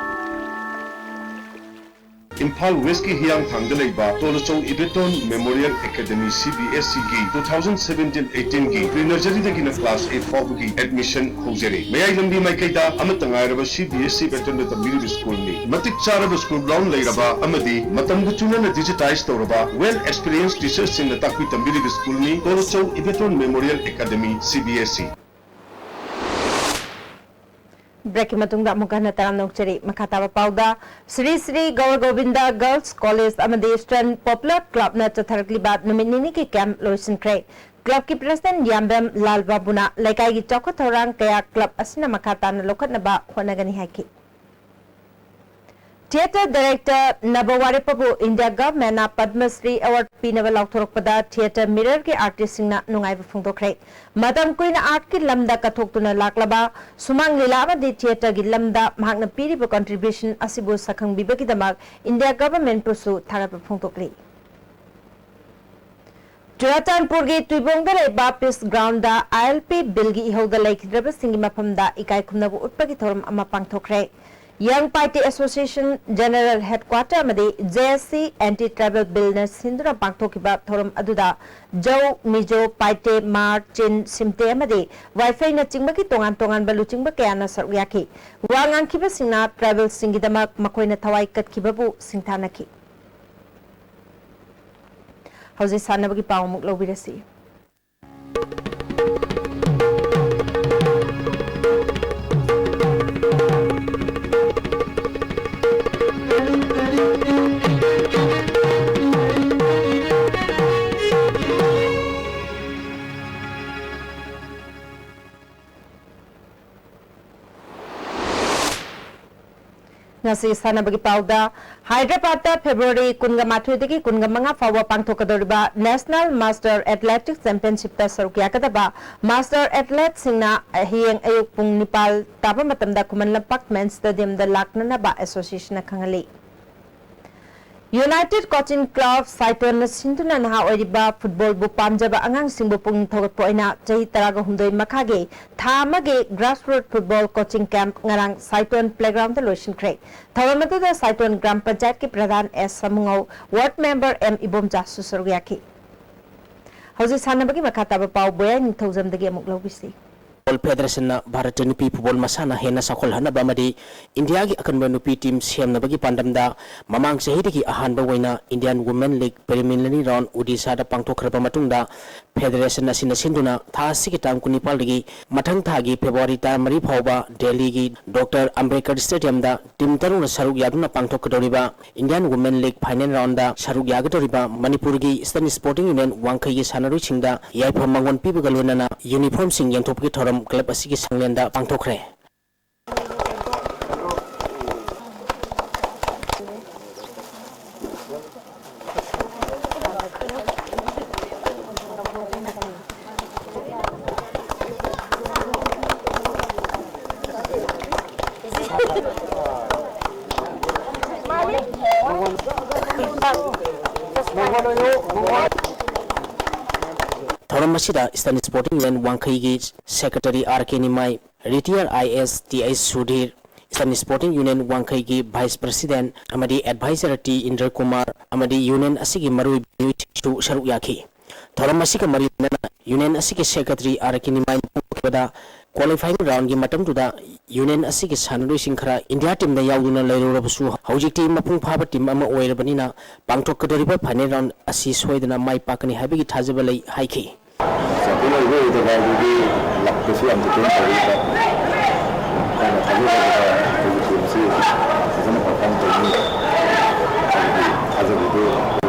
Imphal ꯋꯦꯁꯀꯤ ꯍꯤꯌꯥꯡꯊꯥꯡꯗ ꯂꯩꯕ Tolchou Ibeton memorial academy, C B S ꯏꯒꯤ two thousand seventeen eighteenꯒꯤ ꯄ꯭ꯔꯤ ꯅꯔꯖꯔꯤꯗꯒꯤꯅ ꯀ꯭ꯂꯥꯁ eight ꯐꯥꯎꯕꯒꯤ ꯑꯦꯗꯃꯤꯁꯟ ꯍꯧꯖꯔꯤ꯫ ꯃꯌꯥꯏ ꯂꯝꯕꯤ ꯃꯥꯏꯀꯩꯗ ꯑꯃꯠꯇ ꯉꯥꯏꯔꯕ ꯁꯤ ꯕꯤ ꯑꯦꯁ ꯏ ꯄꯦꯇꯔꯟꯗ ꯇꯝꯕꯤꯔꯤꯕ ꯁ꯭ꯀꯨꯜꯅꯤ꯫ ꯃꯇꯤꯛ ꯆꯥꯔꯕ ꯁ꯭ꯀꯨꯜ ꯒ꯭ꯔꯥꯎꯟ ꯂꯩꯔꯕ ꯑꯃꯗꯤ ꯃꯇꯝꯒ ꯆꯨꯅꯅ ꯗꯤꯖꯤꯇꯥꯏꯖ ꯇꯧꯔꯕ ꯋꯦꯜ ꯑꯦꯛꯁꯄꯤꯔꯤꯌꯦꯟꯁ ꯇꯤꯆꯔꯁꯤꯡꯅ ꯇꯥꯛꯄꯤ ꯇꯝꯕꯤꯔꯤꯕ ꯁ꯭ꯀꯨꯜꯅꯤ Tolchou Ibeton memorial academy, C B S E. ꯕ꯭ꯔꯦꯛꯀꯤ ꯃꯇꯨꯡꯗ ꯑꯃꯨꯛ ꯍꯟꯅ ꯇꯔꯥꯝꯅ ꯑꯣꯛꯆꯔꯤ꯫ ꯃꯈꯥ ꯇꯥꯕ ꯄꯥꯎꯗ, ꯁ꯭ꯔꯤ ꯁ꯭ꯔꯤ ꯒꯧꯔ ꯒꯣꯕꯤꯟꯗ ꯒꯔꯜꯁ ꯀꯣꯂꯦꯖ ꯑꯃꯗꯤ ꯏꯁꯇꯔꯟ ꯄꯣꯄꯨꯂꯔ ꯀ꯭ꯂꯕꯅ ꯆꯠꯊꯔꯛꯂꯤꯕ ꯅꯨꯃꯤꯠ ꯅꯤꯅꯤꯒꯤ ꯀꯦꯝꯞ ꯂꯣꯏꯁꯤꯟꯈ꯭ꯔꯦ꯫ ꯀ꯭ꯂꯕꯀꯤ ꯄ꯭ꯔꯦꯁꯤꯗꯦꯟꯠ ꯌꯥꯝꯕꯦꯝ ꯂꯥꯜ ꯕꯥꯕꯨꯅ ꯂꯩꯀꯥꯏꯒꯤ ꯆꯥꯎꯈꯠ ꯊꯧꯔꯥꯡ ꯀꯌꯥ ꯀ꯭ꯂꯕ ꯑꯁꯤꯅ ꯃꯈꯥ ꯇꯥꯅ ꯂꯧꯈꯠꯅꯕ ꯍꯣꯠꯅꯒꯅꯤ ꯍꯥꯏꯈꯤ꯫ Theatre director ꯅꯕ ꯋꯥꯔꯦꯞꯄꯕꯨ India governmentꯅ Padma Shri Award ꯄꯤꯅꯕ ꯂꯥꯎꯊꯣꯔꯛꯄꯗ theatre mirrorꯒꯤ artistꯁꯤꯡꯅ ꯅꯨꯡꯉꯥꯏꯕ ꯐꯣꯡꯗꯣꯛꯈ꯭ꯔꯦ꯫ ꯃꯇꯝ ꯀꯨꯏꯅ artꯀꯤ ꯂꯝꯗ ꯀꯠꯊꯣꯛꯇꯨꯅ ꯂꯥꯛꯂꯕ ꯁꯨꯃꯥꯡ ꯂꯤꯂꯥ ꯑꯃꯗꯤ theatreꯒꯤ ꯂꯝꯗ ꯃꯍꯥꯛꯅ ꯄꯤꯔꯤꯕ contribution ꯑꯁꯤꯕꯨ ꯁꯛꯈꯪꯕꯤꯕꯒꯤꯗꯃꯛ India governmentꯄꯨꯁꯨ ꯊꯥꯒꯠꯄ ꯐꯣꯡꯗꯣꯛꯂꯤ꯫ ꯆꯨꯔꯥꯆꯥꯟꯄꯨꯔꯒꯤ ꯇꯨꯏꯕꯣꯡꯗ ꯂꯩꯕ Peace Groundꯗ ILP billꯒꯤ ꯏꯍꯧꯗ ꯂꯩꯈꯤꯗ꯭ꯔꯕꯁꯤꯡꯒꯤ ꯃꯐꯝꯗ ꯏꯀꯥꯏ ꯈꯨꯝꯅꯕ ꯎꯠꯄꯒꯤ ꯊꯧꯔꯝ ꯑꯃ ꯄꯥꯡꯊꯣꯛꯈ꯭ꯔꯦ꯫ Young Paite Association General Headquarter ꯑꯃꯗꯤ JAC Anti Tribal Billꯅ ꯁꯤꯟꯗꯨꯅ ꯄꯥꯡꯊꯣꯛꯈꯤꯕ ꯊꯧꯔꯝ ꯑꯗꯨꯗ ꯖꯧ, ꯃꯤꯖꯣ, ꯄꯥꯏꯇꯦ, ꯃꯥꯔ, ꯆꯤꯟ, ꯁꯤꯝꯇꯦ ꯑꯃꯗꯤ ꯋꯥꯏꯐꯩꯅꯆꯤꯡꯕꯒꯤ ꯇꯣꯉꯥꯟ ꯇꯣꯉꯥꯟꯕ ꯂꯨꯆꯤꯡꯕ ꯀꯌꯥꯅ ꯁꯔꯨꯛ ꯌꯥꯈꯤ꯫ ꯋꯥ ꯉꯥꯡꯈꯤꯕꯁꯤꯡꯅ tribalꯁꯤꯡꯒꯤꯗꯃꯛ ꯃꯈꯣꯏꯅ ꯊꯋꯥꯏ ꯀꯠꯈꯤꯕꯕꯨ ꯁꯤꯡꯊꯥꯅꯈꯤ꯫ ꯍꯧꯖꯤꯛ ꯁꯥꯟꯅꯕꯒꯤ ꯄꯥꯎ ꯑꯃꯨꯛ ꯂꯧꯕꯤꯔꯁꯤ꯫ ꯉꯁꯤ ꯁꯥꯟꯅꯕꯒꯤ ꯄꯥꯎꯗ, ꯍꯥꯏꯗ꯭ꯔꯕꯥꯗꯇ February ꯀꯨꯟꯒ ꯃꯥꯊꯣꯏꯗꯒꯤ ꯀꯨꯟꯒ ꯃꯉꯥ ꯐꯥꯎꯕ ꯄꯥꯡꯊꯣꯛꯀꯗꯧꯔꯤꯕ National Master Athletics Championshipꯇ ꯁꯔꯨꯛ ꯌꯥꯒꯗꯕ master athleteꯁꯤꯡꯅ ꯍꯌꯦꯡ ꯑꯌꯨꯛ ꯄꯨꯡ ꯅꯤꯄꯥꯜ ꯇꯥꯕ ꯃꯇꯝꯗ ꯈꯨꯃꯟ ꯂꯝꯄꯥꯛ Men's Stadiumꯗ ꯂꯥꯛꯅꯅꯕ associationꯅ ꯈꯪꯍꯜꯂꯤ꯫ United Coaching Club ꯁꯥꯏꯇꯣꯟꯅ ꯁꯤꯟꯗꯨꯅ ꯅꯍꯥ ꯑꯣꯏꯔꯤꯕ footballꯕꯨ ꯄꯥꯝꯖꯕ ꯑꯉꯥꯡꯁꯤꯡꯕꯨ ꯄꯨꯛꯅꯤꯡ ꯊꯧꯒꯠꯄ ꯑꯣꯏꯅ ꯆꯍꯤ ꯇꯔꯥꯒ ꯍꯨꯝꯗꯣꯏ ꯃꯈꯥꯒꯤ ꯊꯥ ꯑꯃꯒꯤ grassroot football coaching camp ꯉꯔꯥꯡ ꯁꯥꯏꯇꯣꯟ playgroundꯗ ꯂꯣꯏꯁꯤꯟꯈ꯭ꯔꯦ꯫ ꯊꯧꯔꯝ ꯑꯗꯨꯗ ꯁꯥꯏꯇꯣꯟ ꯒ꯭ꯔꯥꯝ ꯄꯟꯆꯥꯌꯠꯀꯤ ꯄ꯭ꯔꯙꯥꯟ ꯑꯦꯁ ꯁꯥꯃꯨꯉꯧ, ward member ꯑꯦꯝ ꯏꯕꯣꯝꯆꯥꯁꯨ ꯁꯔꯨꯛ ꯌꯥꯈꯤ꯫ ꯍꯧꯖꯤꯛ ꯁꯥꯟꯅꯕꯒꯤ ꯃꯈꯥ ꯇꯥꯕ ꯄꯥꯎ ꯕꯣꯌꯥꯏ ꯅꯤꯡꯊꯧꯖꯝꯗꯒꯤ ꯑꯃꯨꯛ ꯂꯧꯕꯤꯁꯤ꯫ Football Federationꯅ ꯚꯥꯔꯠꯇ ꯅꯨꯄꯤ football ꯃꯁꯥꯟꯅ ꯍꯦꯟꯅ ꯆꯥꯎꯈꯠꯍꯟꯅꯕ ꯑꯃꯗꯤ ꯏꯟꯗꯤꯌꯥꯒꯤ ꯑꯀꯟꯕ ꯅꯨꯄꯤ team ꯁꯦꯝꯅꯕꯒꯤ ꯄꯥꯟꯗꯝꯗ ꯃꯃꯥꯡ ꯆꯍꯤꯗꯒꯤ ꯑꯍꯥꯟꯕ ꯑꯣꯏꯅ Indian Women League preliminary round ꯎꯗꯤꯁꯥꯗ ꯄꯥꯡꯊꯣꯛꯈ꯭ꯔꯕ ꯃꯇꯨꯡꯗ, Federation ꯑꯁꯤꯅ ꯁꯤꯟꯗꯨꯅ ꯊꯥ ꯑꯁꯤꯒꯤ ꯇꯥꯡ ꯀꯨꯟꯅꯤꯄꯥꯜꯗꯒꯤ ꯃꯊꯪ ꯊꯥꯒꯤ February ꯇꯔꯥꯃꯔꯤ ꯐꯥꯎꯕ ꯗꯦꯜꯂꯤꯒꯤ Doctor Ambedkar Stadiumꯗ team ꯇꯔꯨꯛꯅ ꯁꯔꯨꯛ ꯌꯥꯗꯨꯅ ꯄꯥꯡꯊꯣꯛꯀꯗꯧꯔꯤꯕ Indian Women League final roundꯗ ꯁꯔꯨꯛ ꯌꯥꯒꯗꯧꯔꯤꯕ ꯃꯅꯤꯄꯨꯔꯒꯤ Eastern Sporting Union ꯋꯥꯡꯈꯩꯒꯤ ꯁꯥꯟꯅꯔꯣꯏꯁꯤꯡꯗ ꯌꯥꯏꯐ ꯃꯪꯒꯣꯜ ꯄꯤꯕꯒ ꯂꯣꯏꯅꯅ uniformꯁꯤꯡ ꯌꯦꯟꯊꯣꯛꯄꯒꯤ ꯊꯧꯔꯝ club ꯑꯁꯤꯒꯤ ꯁꯪꯂꯦꯟꯗ ꯄꯥꯡꯊꯣꯛꯈ꯭ꯔꯦ꯫ ꯊꯧꯔꯝ ꯑꯁꯤꯗ Eastern Sporting Union ꯋꯥꯡꯈꯩꯒꯤ Secretary R K Nimai, Retire I S T H Sudhir, Eastern Sporting Union ꯋꯥꯡꯈꯩꯒꯤ Vice President ꯑꯃꯗꯤ Advisor T ꯏꯟꯗ꯭ꯔ ꯀꯨꯃꯥꯔ ꯑꯃꯗꯤ Union ꯑꯁꯤꯒꯤ ꯃꯔꯨꯑꯣꯏꯕ ꯃꯤꯑꯣꯏꯁꯤꯡꯁꯨ ꯁꯔꯨꯛ ꯌꯥꯈꯤ꯫ ꯊꯧꯔꯝ ꯑꯁꯤꯒ ꯃꯔꯤ ꯂꯩꯅꯅ Union ꯑꯁꯤꯒꯤ Secretary R K ꯅꯤꯃꯥꯏꯅ ꯐꯣꯡꯗꯣꯛꯈꯤꯕꯗ, qualifying round ꯒꯤ ꯃꯇꯝꯗꯨꯗ Union ꯑꯁꯤꯒꯤ ꯁꯥꯟꯅꯔꯣꯏꯁꯤꯡ ꯈꯔ India team ꯗ ꯌꯥꯎꯗꯨꯅ ꯂꯩꯔꯨꯔꯕꯁꯨ, ꯍꯧꯖꯤꯛꯇꯤ ꯃꯄꯨꯡ ꯐꯥꯕ team ꯑꯃ ꯑꯣꯏꯔꯕꯅꯤꯅ, ꯄꯥꯡꯊꯣꯛꯀꯗꯧꯔꯤꯕ final round ꯑꯁꯤ ꯁꯣꯏꯗꯅ ꯃꯥꯏ ꯄꯥꯛꯀꯅꯤ ꯍꯥꯏꯕꯒꯤ ꯊꯥꯖꯕ ꯂꯩ ꯍꯥꯏꯈꯤ꯫ Champion ꯑꯣꯏꯕ ꯑꯣꯏꯗꯕ ꯑꯗꯨꯗꯤ luck ꯇꯁꯨ ꯌꯥꯝ depend ꯇꯧꯏ꯫ ꯑꯩꯈꯣꯏꯅ ꯊꯥꯖꯖꯕꯗ ꯑꯩꯈꯣꯏꯒꯤ team ꯑꯁꯤ ꯐꯖꯅ perform ꯇꯧꯅꯤ ꯍꯥꯏꯕꯒꯤ ꯊꯥꯖꯕꯗꯨ ꯑꯩꯈꯣꯏ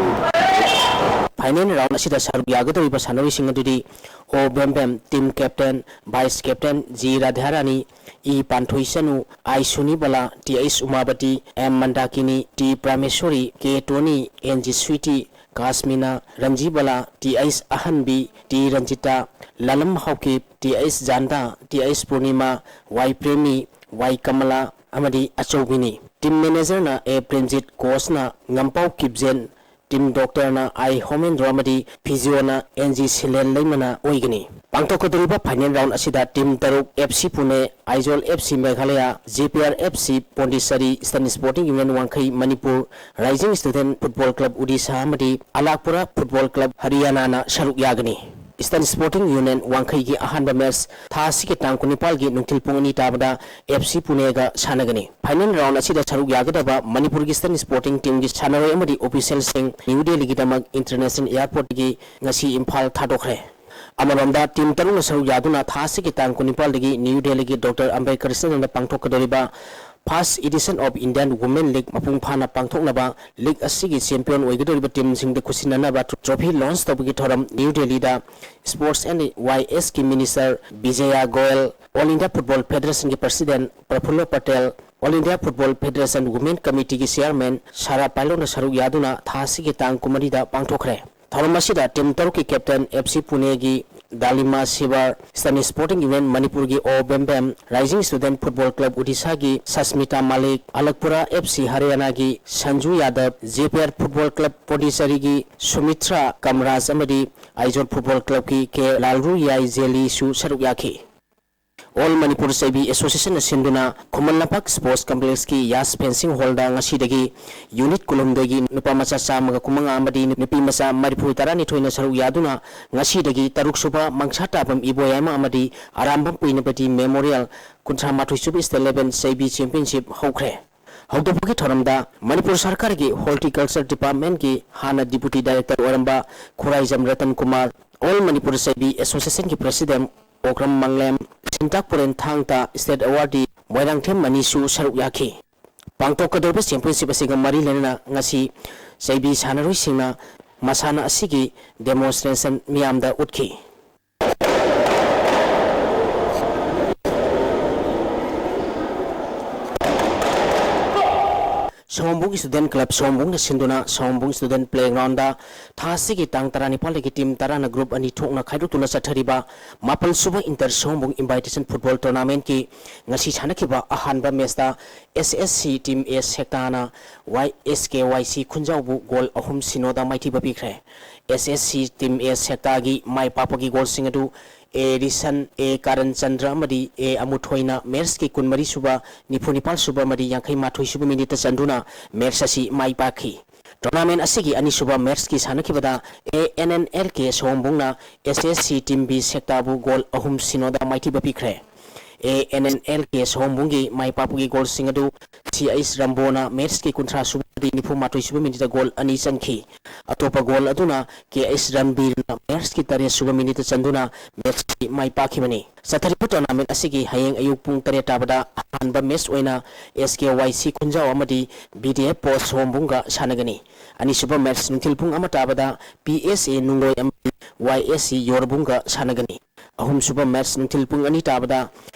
Final round ꯑꯁꯤꯗ ꯁꯔꯨꯛ ꯌꯥꯒꯗꯧꯔꯤꯕ ꯁꯥꯟꯅꯔꯣꯏꯁꯤꯡ ꯑꯗꯨꯗꯤ O Bembem, team captain, vice captain G Radharani, E Panthoisanu, I Sunibala, T H Umabati, M Mandakini, T Prameshori, K Tony, N G Sweety, Kashmina, Ranjibala, T H Ahanbi, T Ranjita, Lalam Haokip, T H Janda, T H Purnima, Y Premi, Y Kamala ꯑꯃꯗꯤ ꯑꯆꯧꯕꯤꯅꯤ꯫ Team manager ꯅ ꯑꯦ ꯄ꯭ꯔꯦꯝꯖꯤꯠ, coach ꯅ ꯉꯝꯄꯥꯎ ꯀꯤꯞꯖꯦꯟ, team doctor ꯅ ꯑꯥꯏ ꯍꯣꯃꯦꯟꯗ꯭ꯔꯣ ꯑꯃꯗꯤ physio ꯅ ꯑꯦꯟ ꯖꯤ ꯁꯤꯂꯦꯟ ꯂꯩꯃꯅ ꯑꯣꯏꯒꯅꯤ꯫ ꯄꯥꯡꯊꯣꯛꯀꯗꯧꯔꯤꯕ final round ꯑꯁꯤꯗ team ꯇꯔꯨꯛ, F C Pune, Aizawl F C Meghalaya, J P R F C Pondicherry, Eastern Sporting Union ꯋꯥꯡꯈꯩ Manipur, Rising Student Football Club Odisha ꯑꯃꯗꯤ ꯑꯂꯥꯛꯄꯨꯔꯥ Football Club ꯍꯔꯤꯌꯥꯅꯥꯅ ꯁꯔꯨꯛ ꯌꯥꯒꯅꯤ꯫ Eastern Sporting Union ꯋꯥꯡꯈꯩꯒꯤ ꯑꯍꯥꯟꯕ match ꯊꯥ ꯑꯁꯤꯒꯤ ꯇꯥꯡ ꯀꯨꯟꯅꯤꯄꯥꯜꯒꯤ ꯅꯨꯡꯊꯤꯜ ꯄꯨꯡ ꯑꯅꯤ ꯇꯥꯕꯗ F C ꯄꯨꯅꯦꯒ ꯁꯥꯟꯅꯒꯅꯤ꯫ Final round ꯑꯁꯤꯗ ꯁꯔꯨꯛ ꯌꯥꯒꯗꯕ ꯃꯅꯤꯄꯨꯔꯒꯤ Eastern Sporting team ꯒꯤ ꯁꯥꯟꯅꯔꯣꯏ ꯑꯃꯗꯤ official ꯁꯤꯡ ꯅ꯭ꯌꯨ ꯗꯦꯜꯂꯤꯒꯤꯗꯃꯛ International Airport ꯇꯒꯤ ꯉꯁꯤ ꯏꯝꯐꯥꯜ ꯊꯥꯗꯣꯛꯈ꯭ꯔꯦ꯫ ꯑꯃꯔꯣꯝꯗ, team ꯇꯔꯨꯛꯅ ꯁꯔꯨꯛ ꯌꯥꯗꯨꯅ ꯊꯥ ꯑꯁꯤꯒꯤ ꯇꯥꯡ ꯀꯨꯟꯅꯤꯄꯥꯜꯗꯒꯤ ꯅ꯭ꯌꯨ ꯗꯦꯜꯂꯤꯒꯤ ꯗꯣꯛꯇꯔ ꯑꯝꯕꯦꯗꯀꯔ ꯁ꯭ꯇꯦꯗꯤꯌꯝꯗ ꯄꯥꯡꯊꯣꯛꯀꯗꯧꯔꯤꯕ First Edition of Indian Women League ꯃꯄꯨꯡ ꯐꯥꯅ ꯄꯥꯡꯊꯣꯛꯅꯕ, league ꯑꯁꯤꯒꯤ champion ꯑꯣꯏꯒꯗꯧꯔꯤꯕ team ꯁꯤꯡꯗ ꯈꯨꯠꯁꯤꯟꯅꯅꯕ trophy launch ꯇꯧꯕꯒꯤ ꯊꯧꯔꯝ ꯅ꯭ꯌꯨ ꯗꯦꯜꯂꯤꯗ Sports and Y S ꯀꯤ minister Bijay Goyal, All India Football Federation ꯒꯤ president ꯄ꯭ꯔꯐꯨꯜꯂ Patel, All India Football Federation Women Committee ꯒꯤ chairman ꯁꯥꯔꯥ ꯄꯥꯏꯂꯣꯟꯅ ꯁꯔꯨꯛ ꯌꯥꯗꯨꯅ ꯊꯥ ꯑꯁꯤꯒꯤ ꯇꯥꯡ ꯀꯨꯟꯃꯔꯤꯗ ꯄꯥꯡꯊꯣꯛꯈ꯭ꯔꯦ꯫ ꯊꯧꯔꯝ ꯑꯁꯤꯗ team ꯇꯔꯨꯛꯀꯤ captain F C ꯄꯨꯅꯦꯒꯤ ꯗꯥꯂꯤꯃꯥ ꯁꯤꯕꯥꯔ, Stan Sporting Event ꯃꯅꯤꯄꯨꯔꯒꯤ ꯑꯣ ꯕꯦꯝ ꯕꯦꯝ, Rising Student Football Club Odisha ꯒꯤ ꯁꯁꯃꯤꯇꯥ ꯃꯥꯂꯤꯛ, ꯑꯂꯛꯄꯨꯔꯥ F C Haryana ꯒꯤ ꯁꯟꯖꯨ ꯌꯥꯗꯕ, J P R Football Club ꯄꯣꯟꯗꯤꯆꯦꯔꯤꯒꯤ ꯁꯨꯃꯤꯇ꯭ꯔꯥ ꯀꯝꯔꯥꯖ ꯑꯃꯗꯤ ꯑꯥꯏꯖꯣꯜ Football Club ꯀꯤ ꯀꯦ ꯂꯥꯜꯔꯨꯌꯥꯏ ꯖꯦꯂꯤꯁꯨ ꯁꯔꯨꯛ ꯌꯥꯈꯤ꯫ All Manipur ꯆꯩꯕꯤ Association ꯅ ꯁꯤꯟꯗꯨꯅ ꯈꯨꯃꯟ ꯂꯝꯄꯥꯛ Sports Complex ꯀꯤ ꯌꯥꯁ Fencing Hall ꯗ ꯉꯁꯤꯗꯒꯤ unit ꯀꯨꯟꯍꯨꯝꯗꯣꯏꯒꯤ ꯅꯨꯄꯥ ꯃꯆꯥ ꯆꯥꯝꯃꯒ ꯀꯨꯟꯃꯉꯥ ꯑꯃꯗꯤ ꯅꯨꯄꯤ ꯃꯆꯥ ꯃꯔꯤꯐꯨ ꯇꯔꯥꯅꯤꯊꯣꯏꯅ ꯁꯔꯨꯛ ꯌꯥꯗꯨꯅ ꯉꯁꯤꯗꯒꯤ ꯇꯔꯨꯛ ꯁꯨꯕ ꯃꯪꯁꯥ ꯇꯥꯕꯝ ꯏꯕꯣꯌꯥꯏꯃ ꯑꯃꯗꯤ ꯑꯔꯥꯝꯕꯝ ꯄꯨꯏꯅꯕꯇꯤ Memorial ꯀꯨꯟꯊ꯭ꯔꯥ ꯃꯥꯊꯣꯏ ꯁꯨꯕ State Level ꯆꯩꯕꯤ Championship ꯍꯧꯈ꯭ꯔꯦ꯫ ꯍꯧꯗꯣꯛꯄꯒꯤ ꯊꯧꯔꯝꯗ ꯃꯅꯤꯄꯨꯔ ꯁꯔꯀꯥꯔꯒꯤ Horticulture Department ꯀꯤ ꯍꯥꯟꯅ Deputy Director ꯑꯣꯏꯔꯝꯕ Khuraijam Ratan Kumar, All Manipur ꯆꯩꯕꯤ Association ꯒꯤ President ꯑꯣꯀ꯭ꯔꯝ ꯃꯪꯂꯦꯝ, ꯁꯤꯟꯇꯥꯛ ꯄꯨꯔꯦꯟ ꯊꯥꯡ ꯇꯥ, State Awardee ꯃꯣꯏꯔꯥꯡꯊꯦꯝ ꯃꯅꯤꯁꯨ ꯁꯔꯨꯛ ꯌꯥꯈꯤ꯫ ꯄꯥꯡꯊꯣꯛꯀꯗꯧꯔꯤꯕ Championship ꯑꯁꯤꯒ ꯃꯔꯤ ꯂꯩꯅꯅ ꯉꯁꯤ ꯆꯩꯕꯤ ꯁꯥꯟꯅꯔꯣꯏꯁꯤꯡꯅ ꯃꯁꯥꯟꯅ ꯑꯁꯤꯒꯤ demonstration ꯃꯤꯌꯥꯝꯗ ꯎꯠꯈꯤ꯫ ꯁꯑꯣꯝꯕꯨꯡ Student Club ꯁꯑꯣꯝꯕꯨꯡꯅ ꯁꯤꯟꯗꯨꯅ ꯁꯑꯣꯝꯕꯨꯡ Student Playground ꯗ ꯊꯥ ꯑꯁꯤꯒꯤ ꯇꯥꯡ ꯇꯔꯥꯅꯤꯄꯥꯜꯗꯒꯤ team ꯇꯔꯥꯅ group ꯑꯅꯤ ꯊꯣꯛꯅ ꯈꯥꯏꯗꯣꯛꯇꯨꯅ ꯆꯠꯊꯔꯤꯕ ꯃꯥꯄꯜ ꯁꯨꯕ Inter ꯁꯑꯣꯝꯕꯨꯡ Invitation Football Tournament ꯀꯤ ꯉꯁꯤ ꯁꯥꯟꯅꯈꯤꯕ ꯑꯍꯥꯟꯕ match ꯇ S S C Team A ꯁꯦꯛꯇꯥꯅ Y-, S K Y C ꯈꯨꯟꯖꯥꯎꯕꯨ goal ꯑꯍꯨꯝ ꯁꯤꯅꯣꯗ ꯃꯥꯏꯊꯤꯕ ꯄꯤꯈ꯭ꯔꯦ꯫ S S C Team A ꯁꯦꯛꯇꯥꯒꯤ my ꯄꯥꯛꯄꯒꯤ goal ꯁꯤꯡ ꯑꯗꯨ A ꯔꯤꯁꯟ, A ꯀꯥꯔꯟ ꯆꯟꯗ꯭ꯔ ꯑꯃꯗꯤ A ꯑꯃꯨꯊꯣꯏꯅ match ꯀꯤ ꯀꯨꯟꯃꯔꯤ ꯁꯨꯕ, ꯅꯤꯐꯨ ꯅꯤꯄꯥꯜ ꯁꯨꯕ ꯑꯃꯗꯤ ꯌꯥꯡꯈꯩ ꯃꯥꯊꯣꯏ ꯁꯨꯕ minute ꯇ ꯆꯟꯗꯨꯅ match ꯑꯁꯤ ꯃꯥꯏ ꯄꯥꯛꯈꯤ꯫ Tournament ꯑꯁꯤꯒꯤ ꯑꯅꯤꯁꯨꯕ match ꯀꯤ ꯁꯥꯟꯅꯈꯤꯕꯗ A N N L K ꯁꯑꯣꯝꯕꯨꯡꯅ S S C Team B ꯁꯦꯛꯇꯥꯕꯨ goal ꯑꯍꯨꯝ ꯁꯤꯅꯣꯗ ꯃꯥꯏꯊꯤꯕ ꯄꯤꯈ꯭ꯔꯦ꯫ A N N L K ꯁꯑꯣꯝꯕꯨꯡꯒꯤ my ꯄꯥꯛꯄꯒꯤ goal ꯁꯤꯡ ꯑꯗꯨ C H ꯔꯝꯕꯣꯅ match ꯀꯤ ꯀꯨꯟꯊ꯭ꯔꯥ ꯁꯨꯕ ꯑꯃꯗꯤ ꯅꯤꯐꯨ ꯃꯥꯊꯣꯏ ꯁꯨꯕ minute ꯇ goal ꯑꯅꯤ ꯆꯟꯈꯤ꯫ ꯑꯇꯣꯞꯄ goal ꯑꯗꯨꯅ K H ꯔꯟꯕꯤꯔꯅ match ꯀꯤ ꯇꯔꯦꯠ ꯁꯨꯕ minute ꯇ ꯆꯟꯗꯨꯅ match ꯑꯁꯤ ꯃꯥꯏ ꯄꯥꯛꯈꯤꯕꯅꯤ꯫ ꯆꯠꯊꯔꯤꯕ tournament ꯑꯁꯤꯒꯤ ꯍꯌꯦꯡ ꯑꯌꯨꯛ ꯄꯨꯡ ꯇꯔꯦꯠ ꯇꯥꯕꯗ ꯑꯍꯥꯟꯕ match ꯑꯣꯏꯅ S K Y C ꯈꯨꯟꯖꯥꯎ ꯑꯃꯗꯤ B D F Post ꯁꯑꯣꯝꯕꯨꯡꯒ ꯁꯥꯟꯅꯒꯅꯤ꯫ ꯑꯅꯤꯁꯨꯕ match ꯅꯨꯡꯊꯤꯜ ꯄꯨꯡ ꯑꯃ ꯇꯥꯕꯗ P S A ꯅꯨꯡꯂꯣꯏ ꯑꯃꯗꯤ Y S C ꯌꯣꯔꯕꯨꯡꯒ ꯁꯥꯟꯅꯒꯅꯤ꯫ ꯑꯍꯨꯝꯁꯨꯕ match ꯅꯨꯡꯊꯤꯜ ꯄꯨꯡ ꯑꯅꯤ ꯇꯥꯕꯗ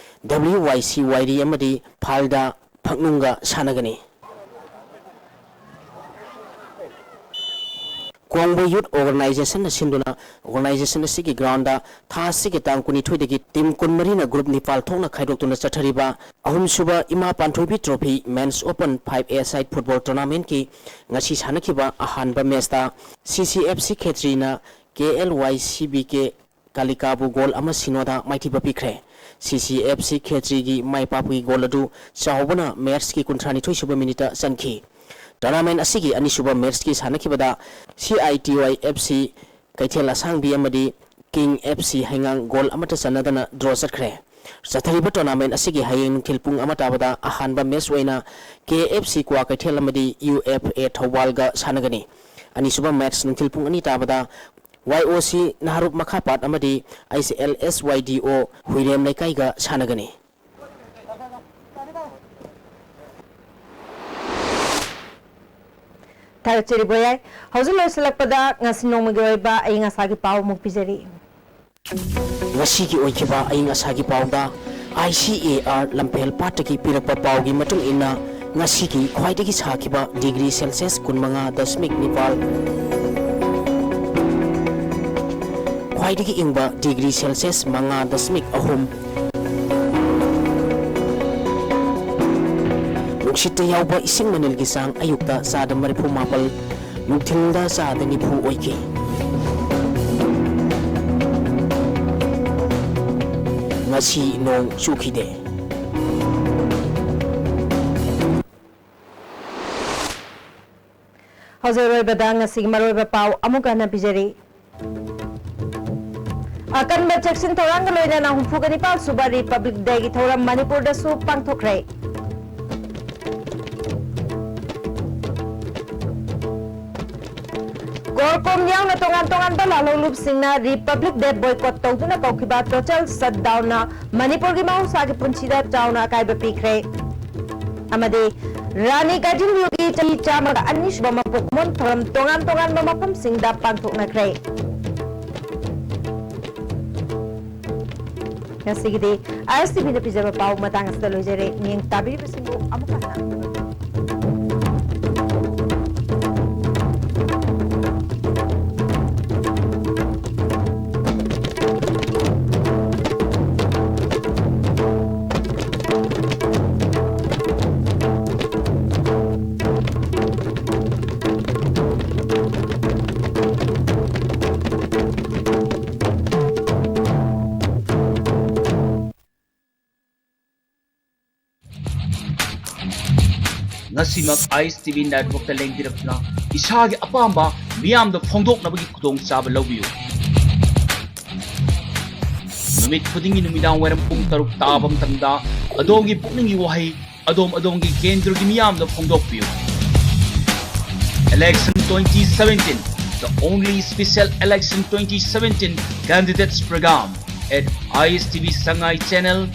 W Y C ꯋꯥꯏꯔꯤ ꯑꯃꯗꯤ ꯐꯥꯜꯗꯥ ꯐꯛꯅꯨꯡꯒ ꯁꯥꯟꯅꯒꯅꯤ꯫ ꯇꯣꯡꯕ ꯌꯨꯠ ꯑꯣꯔꯒꯅꯥꯏꯖꯦꯁꯟꯅ ꯁꯤꯟꯗꯨꯅ ꯑꯣꯔꯒꯅꯥꯏꯖꯦꯁꯟ ꯑꯁꯤꯒꯤ ꯒ꯭ꯔꯥꯎꯟꯗ ꯊꯥ ꯑꯁꯤꯒꯤ ꯇꯥꯡ ꯀꯨꯟꯅꯤꯊꯣꯏꯗꯒꯤ ꯇꯤꯝ ꯀꯨꯟꯃꯔꯤꯅ ꯒ꯭ꯔꯨꯞ ꯅꯤꯄꯥꯜ ꯊꯣꯛꯅ ꯈꯥꯏꯗꯣꯛꯇꯨꯅ ꯆꯠꯊꯔꯤꯕ ꯑꯍꯨꯝꯁꯨꯕ ꯏꯃꯥ ꯄꯥꯟꯊꯣꯏꯕꯤ ꯇ꯭ꯔꯣꯐꯤ ꯃꯦꯟꯁ ꯑꯣꯄꯟ ꯐꯥꯏꯚ ꯑꯦ ꯁꯥꯏꯠ ꯐꯨꯠꯕꯣꯜ ꯇꯣꯔꯅꯥꯃꯦꯟꯠꯀꯤ ꯉꯁꯤ ꯁꯥꯟꯅꯈꯤꯕ ꯑꯍꯥꯟꯕ ꯃꯦꯆꯇ ꯁꯤ ꯁꯤ ꯑꯦꯐ ꯁꯤ ꯈꯦꯇ꯭ꯔꯤꯅ ꯀꯦ ꯑꯦꯜ ꯋꯥꯏ ꯁꯤ ꯕꯤ ꯀꯦ ꯀꯥꯂꯤꯀꯥꯕꯨ ꯒꯣꯜ ꯑꯃ ꯁꯤꯅꯣꯗ ꯃꯥꯏꯊꯤꯕ ꯄꯤꯈ꯭ꯔꯦ꯫ ꯁꯤ ꯁꯤ ꯑꯦꯐ ꯁꯤ ꯈꯦꯇ꯭ꯔꯤꯒꯤ ꯃꯥꯏ ꯄꯥꯛꯄꯒꯤ ꯒꯣꯜ ꯑꯗꯨ ꯆꯥꯎꯕꯅ ꯃꯦꯆꯀꯤ ꯀꯨꯟꯊ꯭ꯔꯥ ꯅꯤꯊꯣꯏ ꯁꯨꯕ ꯃꯤꯅꯤꯠꯇ ꯆꯟꯈꯤ꯫ ꯇꯣꯔꯅꯥꯃꯦꯟ ꯑꯁꯤꯒꯤ ꯑꯅꯤꯁꯨꯕ ꯃꯦꯆꯀꯤ ꯁꯥꯟꯅꯈꯤꯕꯗ C I T Y F C ꯀꯩꯊꯦꯜ ꯑꯁꯥꯡꯕꯤ ꯑꯃꯗꯤ ꯀꯤꯡ ꯑꯦꯐ ꯁꯤ ꯍꯩꯉꯥꯡ ꯒꯣꯜ ꯑꯃꯠꯇ ꯆꯟꯅꯗꯅ ꯗ꯭ꯔꯣ ꯆꯠꯈ꯭ꯔꯦ꯫ ꯆꯠꯊꯔꯤꯕ ꯇꯣꯔꯅꯥꯃꯦꯟ ꯑꯁꯤꯒꯤ ꯍꯌꯦꯡ ꯅꯨꯡꯊꯤꯜ ꯄꯨꯡ ꯑꯃ ꯇꯥꯕꯗ ꯑꯍꯥꯟꯕ ꯃꯦꯆ ꯑꯣꯏꯅ ꯀꯦ ꯑꯦꯐ ꯁꯤ ꯀ꯭ꯋꯥꯀꯩꯊꯦꯜ ꯑꯃꯗꯤ ꯌꯨ ꯑꯦꯐ ꯑꯦ ꯊꯧꯕꯥꯜꯒ ꯁꯥꯟꯅꯒꯅꯤ꯫ ꯑꯅꯤꯁꯨꯕ ꯃꯦꯆ ꯅꯨꯡꯊꯤꯜ ꯄꯨꯡ ꯑꯅꯤ ꯇꯥꯕꯗ ꯋꯥꯏ ꯑꯣ ꯁꯤ ꯅꯍꯥꯔꯨꯞ ꯃꯈꯥꯄꯥꯠ ꯑꯃꯗꯤ ꯑꯩꯆ ꯑꯦꯜ ꯑꯦꯁ ꯋꯥꯏ ꯗꯤ ꯑꯣ ꯍꯨꯏꯔꯦꯝ ꯂꯩꯀꯥꯏꯒ ꯁꯥꯟꯅꯒꯅꯤ꯫ ꯊꯥꯒꯠꯆꯔꯤ ꯕꯣꯌꯥꯏ꯫ ꯍꯧꯖꯤꯛ ꯂꯣꯏꯁꯤꯜꯂꯛꯄꯗ ꯉꯁꯤ ꯅꯣꯡꯃꯒꯤ ꯑꯣꯏꯕ ꯑꯏꯪ ꯑꯁꯥꯒꯤ ꯄꯥꯎ ꯑꯃꯨꯛ ꯄꯤꯖꯔꯤ꯫ ꯉꯁꯤꯒꯤ ꯑꯣꯏꯈꯤꯕ ꯑꯏꯪ ꯑꯁꯥꯒꯤ ꯄꯥꯎꯗ ꯑꯥꯏ ꯁꯤ ꯑꯦ ꯑꯥꯔ ꯂꯝꯐꯦꯜ ꯄꯥꯠꯇꯒꯤ ꯄꯤꯔꯛꯄ ꯄꯥꯎꯒꯤ ꯃꯇꯨꯡ ꯏꯟꯅ, ꯉꯁꯤꯒꯤ ꯈ꯭ꯋꯥꯏꯗꯒꯤ ꯁꯥꯈꯤꯕ ꯗꯤꯒ꯭ꯔꯤ ꯁꯦꯜꯁꯤꯌꯁ ꯀꯨꯟꯃꯉꯥ ꯗꯁꯃꯤꯛ ꯅꯤꯄꯥꯜ, ꯈ꯭ꯋꯥꯏꯗꯒꯤ ꯏꯪꯕ ꯗꯤꯒ꯭ꯔꯤ ꯁꯦꯜꯁꯤꯌꯁ ꯃꯉꯥ ꯗꯁꯃꯤꯛ ꯑꯍꯨꯝ, ꯅꯨꯡꯁꯤꯠꯇ ꯌꯥꯎꯕ ꯏꯁꯤꯡ ꯃꯅꯤꯜꯒꯤ ꯆꯥꯡ ꯑꯌꯨꯛꯇ ꯆꯥꯗ ꯃꯔꯤꯐꯨ ꯃꯥꯄꯜ, ꯅꯨꯡꯊꯤꯜꯗ ꯆꯥꯗ ꯅꯤꯐꯨ ꯑꯣꯏꯈꯤ꯫ ꯉꯁꯤ ꯅꯣꯡ ꯆꯨꯈꯤꯗꯦ꯫ ꯍꯧꯖꯤꯛ ꯑꯔꯣꯏꯕꯗ ꯉꯁꯤꯒꯤ ꯃꯔꯨꯑꯣꯏꯕ ꯄꯥꯎ ꯑꯃꯨꯛ ꯍꯟꯅ ꯄꯤꯖꯔꯤ꯫ ꯑꯀꯟꯕ ꯆꯦꯛꯁꯤꯟ ꯊꯧꯔꯥꯡꯒ ꯂꯣꯏꯅꯅ ꯍꯨꯝꯐꯨꯒ ꯅꯤꯄꯥꯜ ꯁꯨꯕ ꯔꯤꯄꯕ꯭ꯂꯤꯛ ꯗꯦꯒꯤ ꯊꯧꯔꯝ ꯃꯅꯤꯄꯨꯔꯗꯁꯨ ꯄꯥꯡꯊꯣꯛꯈ꯭ꯔꯦ꯫ ꯀꯣꯔꯀꯣꯝ ꯌꯥꯎꯅ ꯇꯣꯉꯥꯟ ꯇꯣꯉꯥꯟꯕ ꯂꯥꯜꯍꯧꯂꯨꯞꯁꯤꯡꯅ ꯔꯤꯄꯕ꯭ꯂꯤꯛ ꯗꯦ ꯕꯣꯏꯀꯣꯠ ꯇꯧꯗꯨꯅ ꯀꯧꯈꯤꯕ ꯇꯣꯇꯦꯜ ꯁꯠꯗꯥꯎꯟꯅ ꯃꯅꯤꯄꯨꯔꯒꯤ ꯃꯍꯧꯁꯥꯒꯤ ꯄꯨꯟꯁꯤꯗ ꯆꯥꯎꯅ ꯑꯀꯥꯏꯕ ꯄꯤꯈ꯭ꯔꯦ꯫ ꯑꯃꯗꯤ ꯔꯥꯅꯤ ꯒꯥꯏꯗꯤꯟꯂꯤꯌꯨꯒꯤ ꯆꯍꯤ ꯆꯥꯝꯃꯒ ꯑꯅꯤ ꯁꯨꯕ ꯃꯄꯣꯛ ꯀꯨꯝꯑꯣꯟ ꯊꯧꯔꯝ ꯇꯣꯉꯥꯟ ꯇꯣꯉꯥꯟꯕ ꯃꯐꯝꯁꯤꯡꯗ ꯄꯥꯡꯊꯣꯛꯅꯈ꯭ꯔꯦ꯫ ꯉꯁꯤꯒꯤꯗꯤ ꯑꯥꯏ ꯑꯦꯁ ꯇꯤ ꯚꯤꯅ ꯄꯤꯖꯕ ꯄꯥꯎ ꯃꯇꯥꯡ ꯑꯁꯤꯗ ꯂꯣꯏꯖꯔꯦ꯫ ꯃꯤꯠꯌꯦꯡ ꯇꯥꯕꯤꯔꯤꯕꯁꯤꯡꯕꯨ ꯑꯃꯨꯛ ꯍꯟꯅ ꯉꯁꯤꯃꯛ ꯑꯥꯏ ꯑꯦꯁ ꯇꯤ ꯚꯤ ꯅꯦꯠꯋꯥꯔꯛꯇ ꯂꯦꯡꯕꯤꯔꯛꯇꯨꯅ ꯏꯁꯥꯒꯤ ꯑꯄꯥꯝꯕ ꯃꯤꯌꯥꯝꯗ ꯐꯣꯡꯗꯣꯛꯅꯕꯒꯤ ꯈꯨꯗꯣꯡꯆꯥꯕ ꯂꯧꯕꯤꯌꯨ꯫ ꯅꯨꯃꯤꯠ ꯈꯨꯗꯤꯡꯒꯤ ꯅꯨꯃꯤꯗꯥꯡ ꯋꯥꯏꯔꯝ ꯄꯨꯡ ꯇꯔꯨꯛ ꯇꯥꯕ ꯃꯇꯝꯗ ꯑꯗꯣꯝꯒꯤ ꯄꯨꯛꯅꯤꯡꯒꯤ ꯋꯥꯍꯩ ꯑꯗꯣꯝ ꯑꯗꯣꯝꯒꯤ ꯀꯦꯟꯗ꯭ꯔꯒꯤ ꯃꯤꯌꯥꯝꯗ ꯐꯣꯡꯗꯣꯛꯄꯤꯌꯨ꯫ Election twenty seventeen, the only special election twenty seventeen candidates program at I S T V Sangai channel.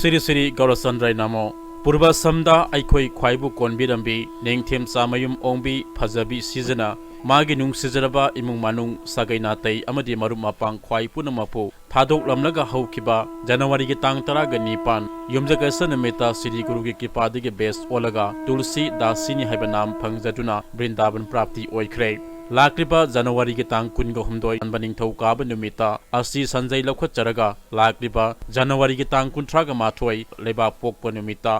Shri Shri ꯒꯧꯔꯆꯟꯗ꯭ꯔ ꯅꯃꯣ꯫ ꯄꯨꯔꯕꯁꯝꯗ ꯑꯩꯈꯣꯏ ꯈ꯭ꯋꯥꯏꯕꯨ ꯀꯣꯟꯕꯤꯔꯝꯕꯤ ꯅꯤꯡꯊꯦꯝꯆꯥ ꯃꯌꯨꯝ ꯑꯣꯡꯕꯤ ꯐꯖꯕꯤ ꯁꯤꯖꯅ ꯃꯥꯒꯤ ꯅꯨꯡꯁꯤꯖꯔꯕ ꯏꯃꯨꯡ ꯃꯅꯨꯡ, ꯁꯥꯒꯩ ꯅꯥꯇꯩ ꯑꯃꯗꯤ ꯃꯔꯨꯞ ꯃꯄꯥꯡ ꯈ꯭ꯋꯥꯏ ꯄꯨꯝꯅꯃꯛꯄꯨ ꯊꯥꯗꯣꯛꯂꯝꯂꯒ ꯍꯧꯈꯤꯕ ꯖꯅꯋꯥꯔꯤꯒꯤ ꯇꯥꯡ ꯇꯔꯥꯒ ꯅꯤꯄꯥꯟ ꯌꯨꯝꯖꯀꯩꯁ ꯅꯨꯃꯤꯠꯇ ꯁ꯭ꯔꯤ ꯒꯨꯔꯨꯒꯤ ꯀ꯭ꯔꯤꯄꯥꯗꯒꯤ ꯕꯦꯁ ꯑꯣꯜꯂꯒ ꯇꯨꯜꯁꯤ ꯗꯥꯁꯤꯅꯤ ꯍꯥꯏꯕ ꯅꯥꯝ ꯐꯪꯖꯗꯨꯅ ꯕ꯭ꯔꯤꯟꯗꯥꯕꯟ ꯄ꯭ꯔꯥꯞꯇꯤ ꯑꯣꯏꯈ꯭ꯔꯦ꯫ ꯂꯥꯛꯂꯤꯕ ꯖꯅꯋꯥꯔꯤꯒꯤ ꯇꯥꯡ ꯀꯨꯟꯒ ꯍꯨꯝꯗꯣꯏ, ꯄꯥꯟꯕ ꯅꯤꯡꯊꯧꯀꯥꯕ ꯅꯨꯃꯤꯠꯇ ꯑꯁꯤ ꯁꯟꯖꯩ ꯂꯧꯈꯠꯆꯔꯒ ꯂꯥꯛꯂꯤꯕ ꯖꯅꯋꯥꯔꯤꯒꯤ ꯇꯥꯡ ꯀꯨꯟꯊ꯭ꯔꯥꯒ ꯃꯥꯊꯣꯏ, ꯂꯩꯕꯥꯛ ꯄꯣꯛꯄ ꯅꯨꯃꯤꯠꯇ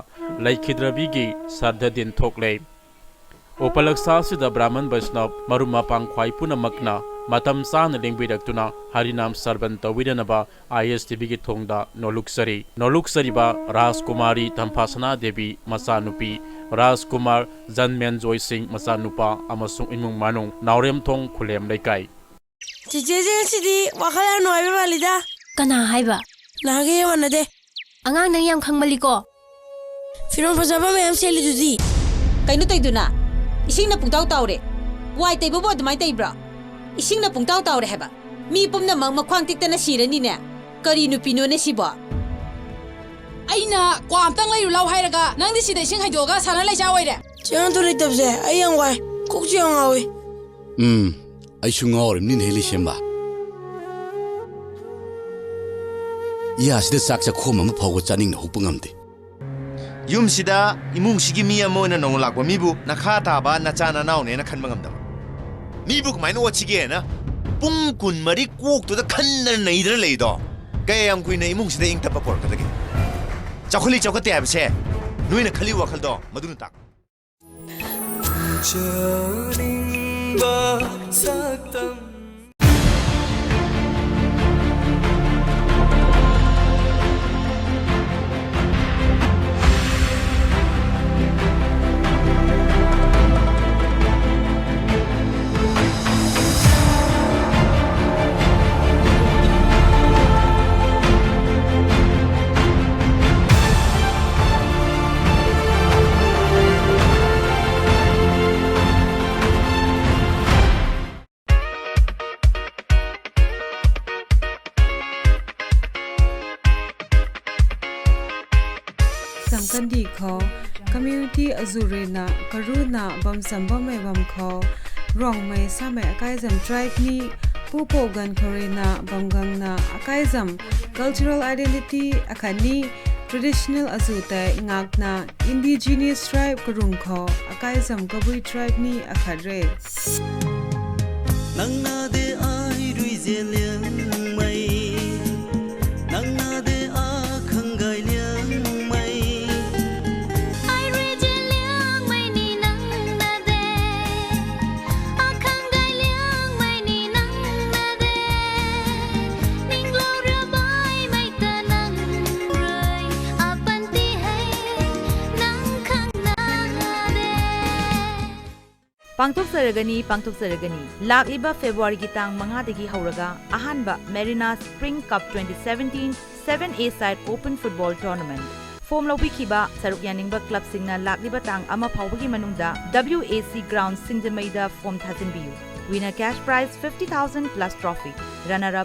ꯂꯩꯈꯤꯗ꯭ꯔꯕꯤꯒꯤ ꯁ꯭ꯔꯥꯗꯙ ꯗꯤꯟ ꯊꯣꯛꯂꯦ꯫ ꯎꯄꯂꯛꯁꯥ ꯑꯁꯤꯗ ꯕ꯭ꯔꯥꯍꯃꯟ ꯕꯩꯁꯅꯕ ꯃꯔꯨꯞ ꯃꯄꯥꯡ ꯈ꯭ꯋꯥꯏ ꯄꯨꯝꯅꯃꯛꯅ ꯃꯇꯝ ꯆꯥꯅ ꯂꯦꯡꯕꯤꯔꯛꯇꯨꯅ ꯍꯔꯤꯅꯥꯝ ꯁ꯭ꯔꯕꯟ ꯇꯧꯕꯤꯗꯅꯕ ꯑꯥꯏ ꯑꯦꯁ ꯇꯤ ꯚꯤꯒꯤ ꯊꯣꯡꯗ ꯅꯣꯂꯨꯛꯆꯔꯤ꯫ ꯅꯣꯂꯨꯛꯆꯔꯤꯕ ꯔꯥꯖꯀꯨꯃꯥꯔꯤ ꯇꯝꯐꯥꯁꯅꯥ ꯗꯦꯕꯤ ꯃꯆꯥꯅꯨꯄꯤ, ꯔꯥꯖꯀꯨꯃꯥꯔ ꯖꯟꯃꯦꯟꯖꯣꯏ ꯁꯤꯡ ꯃꯆꯥꯅꯨꯄꯥ ꯑꯃꯁꯨꯡ ꯏꯃꯨꯡ ꯃꯅꯨꯡ, ꯅꯥꯎꯔꯦꯝꯊꯣꯡ ꯈꯨꯂꯦꯝ ꯂꯩꯀꯥꯏ꯫ ꯆꯦꯆꯦꯁꯦ ꯉꯁꯤꯗꯤ ꯋꯥꯈꯜ ꯌꯥꯝ ꯅꯨꯡꯉꯥꯏꯕ ꯃꯥꯜꯂꯤꯗ꯫ ꯀꯅꯥ ꯍꯥꯏꯕ? ꯅꯍꯥꯟꯒꯩ ꯌꯥꯝ ꯃꯥꯟꯅꯗꯦ꯫ ꯑꯉꯥꯡ ꯅꯪ ꯌꯥꯝ ꯈꯪꯃꯜꯂꯤꯀꯣ꯫ ꯐꯤꯔꯣꯜ ꯐꯖꯕ ꯃꯌꯥꯝ ꯁꯦꯠꯂꯤꯗꯨꯗꯤ꯫ ꯀꯩꯅꯣ ꯇꯧꯏꯗꯨꯅ? ꯏꯁꯤꯡꯅ ꯄꯨꯡꯇꯥꯎ ꯇꯥꯎꯔꯦ꯫ ꯋꯥꯏ ꯇꯩꯕꯕꯨ ꯑꯗꯨꯃꯥꯏꯅ ꯇꯩꯕ꯭ꯔꯣ? ꯏꯁꯤꯡꯅ ꯄꯨꯡꯇꯥꯎ ꯇꯥꯎꯔꯦ ꯍꯥꯏꯕ꯫ ꯃꯤ ꯄꯨꯝꯅꯃꯛ ꯃꯈ꯭ꯋꯥꯡ ꯇꯦꯛꯇꯅ ꯁꯤꯔꯅꯤꯅꯦ꯫ ꯀꯔꯤ ꯅꯨꯄꯤꯅꯣꯅꯦ ꯁꯤꯕꯣ? ꯑꯩꯅ ꯀ꯭ꯋꯥ ꯑꯝꯇꯪ ꯂꯩꯔꯨ ꯂꯥꯎ ꯍꯥꯏꯔꯒ ꯅꯪꯗꯤ ꯁꯤꯗ ꯏꯁꯤꯡ ꯍꯩꯗꯣꯛꯑꯒ ꯁꯥꯟꯅ ꯂꯩꯆꯥ ꯑꯣꯏꯔꯦ꯫ ꯆꯦ ꯉꯥꯟꯊꯣꯏ ꯂꯩꯇꯕꯁꯦ ꯑꯩ ꯌꯥꯝ ꯋꯥꯏ꯫ ꯀꯣꯛꯁꯨ ꯌꯥꯝ ꯉꯥꯎꯏ꯫ ꯎꯝ, ꯑꯩꯁꯨ ꯉꯥꯎꯔꯤꯕꯅꯤꯅꯦꯍꯦ, ꯂꯩꯁꯦꯝꯕ꯫ ꯏꯌꯥꯁꯤꯗ ꯆꯥꯛ ꯆꯥꯛꯈꯣꯝ ꯑꯃ ꯐꯥꯎꯕ ꯆꯥꯅꯤꯡꯅ ꯍꯨꯛꯄ ꯉꯝꯗꯦ꯫ ꯌꯨꯝꯁꯤꯗ, ꯏꯃꯨꯡꯁꯤꯒꯤ ꯃꯤ ꯑꯃ ꯑꯣꯏꯅ ꯅꯧꯅ ꯂꯥꯛꯄ ꯃꯤꯕꯨ ꯅꯈꯥ ꯇꯥꯕ ꯅꯆꯥ ꯅꯅꯥꯎꯅꯦꯅ ꯈꯟꯕ ꯉꯝꯗꯕ꯫ ꯃꯤꯕꯨ ꯀꯃꯥꯏꯅ ꯑꯣꯠꯁꯤꯒꯦꯅ ꯄꯨꯡ ꯀꯨꯟꯃꯔꯤ ꯀꯣꯛꯇꯨꯗ ꯈꯟꯗꯅ ꯅꯩꯗꯅ ꯂꯩꯗꯣ꯫ ꯀꯌꯥꯝ ꯀꯨꯏꯅ ꯏꯃꯨꯡꯁꯤꯗ ꯏꯪ ꯇꯞꯄ ꯄꯣꯔꯛꯀꯗꯒꯦ? ꯆꯥꯎꯈꯠꯂꯤ ꯆꯥꯎꯈꯠꯇꯦ ꯍꯥꯏꯕꯁꯦ ꯅꯣꯏꯅ ꯈꯜꯂꯤ ꯋꯥꯈꯜꯗꯣ ꯃꯗꯨꯅ ꯇꯥꯛꯄ꯫ ꯆꯥꯅꯤꯡꯕ ꯁꯛꯇꯝ꯫ ꯀꯟꯗꯤ ꯈꯣ, community ꯑꯖꯨꯔꯦꯅ ꯀꯔꯨꯅ ꯕꯝ ꯁꯝꯕꯝ ꯃꯦ ꯕꯝ ꯈꯣ, ꯔꯣꯡꯃꯩ ꯁꯥꯃꯩ ꯑꯀꯥꯏꯖꯝ tribe ꯅꯤ, ꯄꯨꯄꯣ ꯒꯟ ꯈꯣꯔꯦꯅ ꯕꯝꯒꯪꯅ ꯑꯀꯥꯏꯖꯝ cultural identity ꯑꯈꯠꯅꯤ, traditional ꯑꯖꯨ ꯇꯩ ꯉꯥꯛꯅ indigenous tribe ꯀꯔꯨꯡ ꯈꯣ ꯑꯀꯥꯏꯖꯝ ꯀꯕꯨꯏ tribe ꯅꯤ ꯑꯈꯠꯔꯦ꯫ ꯅꯪꯅꯗꯦ ꯑꯩꯔꯨꯏꯖꯦ ꯂꯦꯡꯃꯩ, ꯅꯪꯅꯗꯦ ꯑꯈꯪꯒꯥꯏ ꯂꯦꯡꯃꯩ꯫ ꯑꯩꯔꯨꯏꯖꯦ ꯂꯦꯡꯃꯩꯅꯤ ꯅꯪꯅꯗꯦ, ꯑꯈꯪꯒꯥꯏ ꯂꯦꯡꯃꯩꯅꯤ ꯅꯪꯅꯗꯦ꯫ ꯅꯤꯡꯂꯧꯔꯕꯥꯏ ꯃꯩꯇ ꯅꯪꯔꯣꯏ, ꯑꯄꯟꯇꯤ ꯍꯩ ꯅꯪ ꯈꯪꯅꯗꯦ꯫ ꯄꯥꯡꯊꯣꯛꯆꯔꯒꯅꯤ, ꯄꯥꯡꯊꯣꯛꯆꯔꯒꯅꯤ꯫ ꯂꯥꯛꯂꯤꯕ ꯐꯦꯕ꯭ꯔꯨꯋꯥꯔꯤꯒꯤ ꯇꯥꯡ ꯃꯉꯥꯗꯒꯤ ꯍꯧꯔꯒ ꯑꯍꯥꯟꯕ Marina Spring Cup twenty seventeen seven A side open football tournament꯫ Form ꯂꯧꯕꯤꯈꯤꯕ ꯁꯔꯨꯛ ꯌꯥꯅꯤꯡꯕ ꯀ꯭ꯂꯕꯁꯤꯡꯅ ꯂꯥꯛꯂꯤꯕ ꯇꯥꯡ ꯑꯃ ꯐꯥꯎꯕꯒꯤ ꯃꯅꯨꯡꯗ W A C ground ꯁꯤꯡꯖꯃꯩꯗ ꯐꯣꯝ ꯊꯥꯖꯤꯟꯕꯤꯌꯨ꯫ Winner cash prize fifty thousand plus trophy꯫ Runner up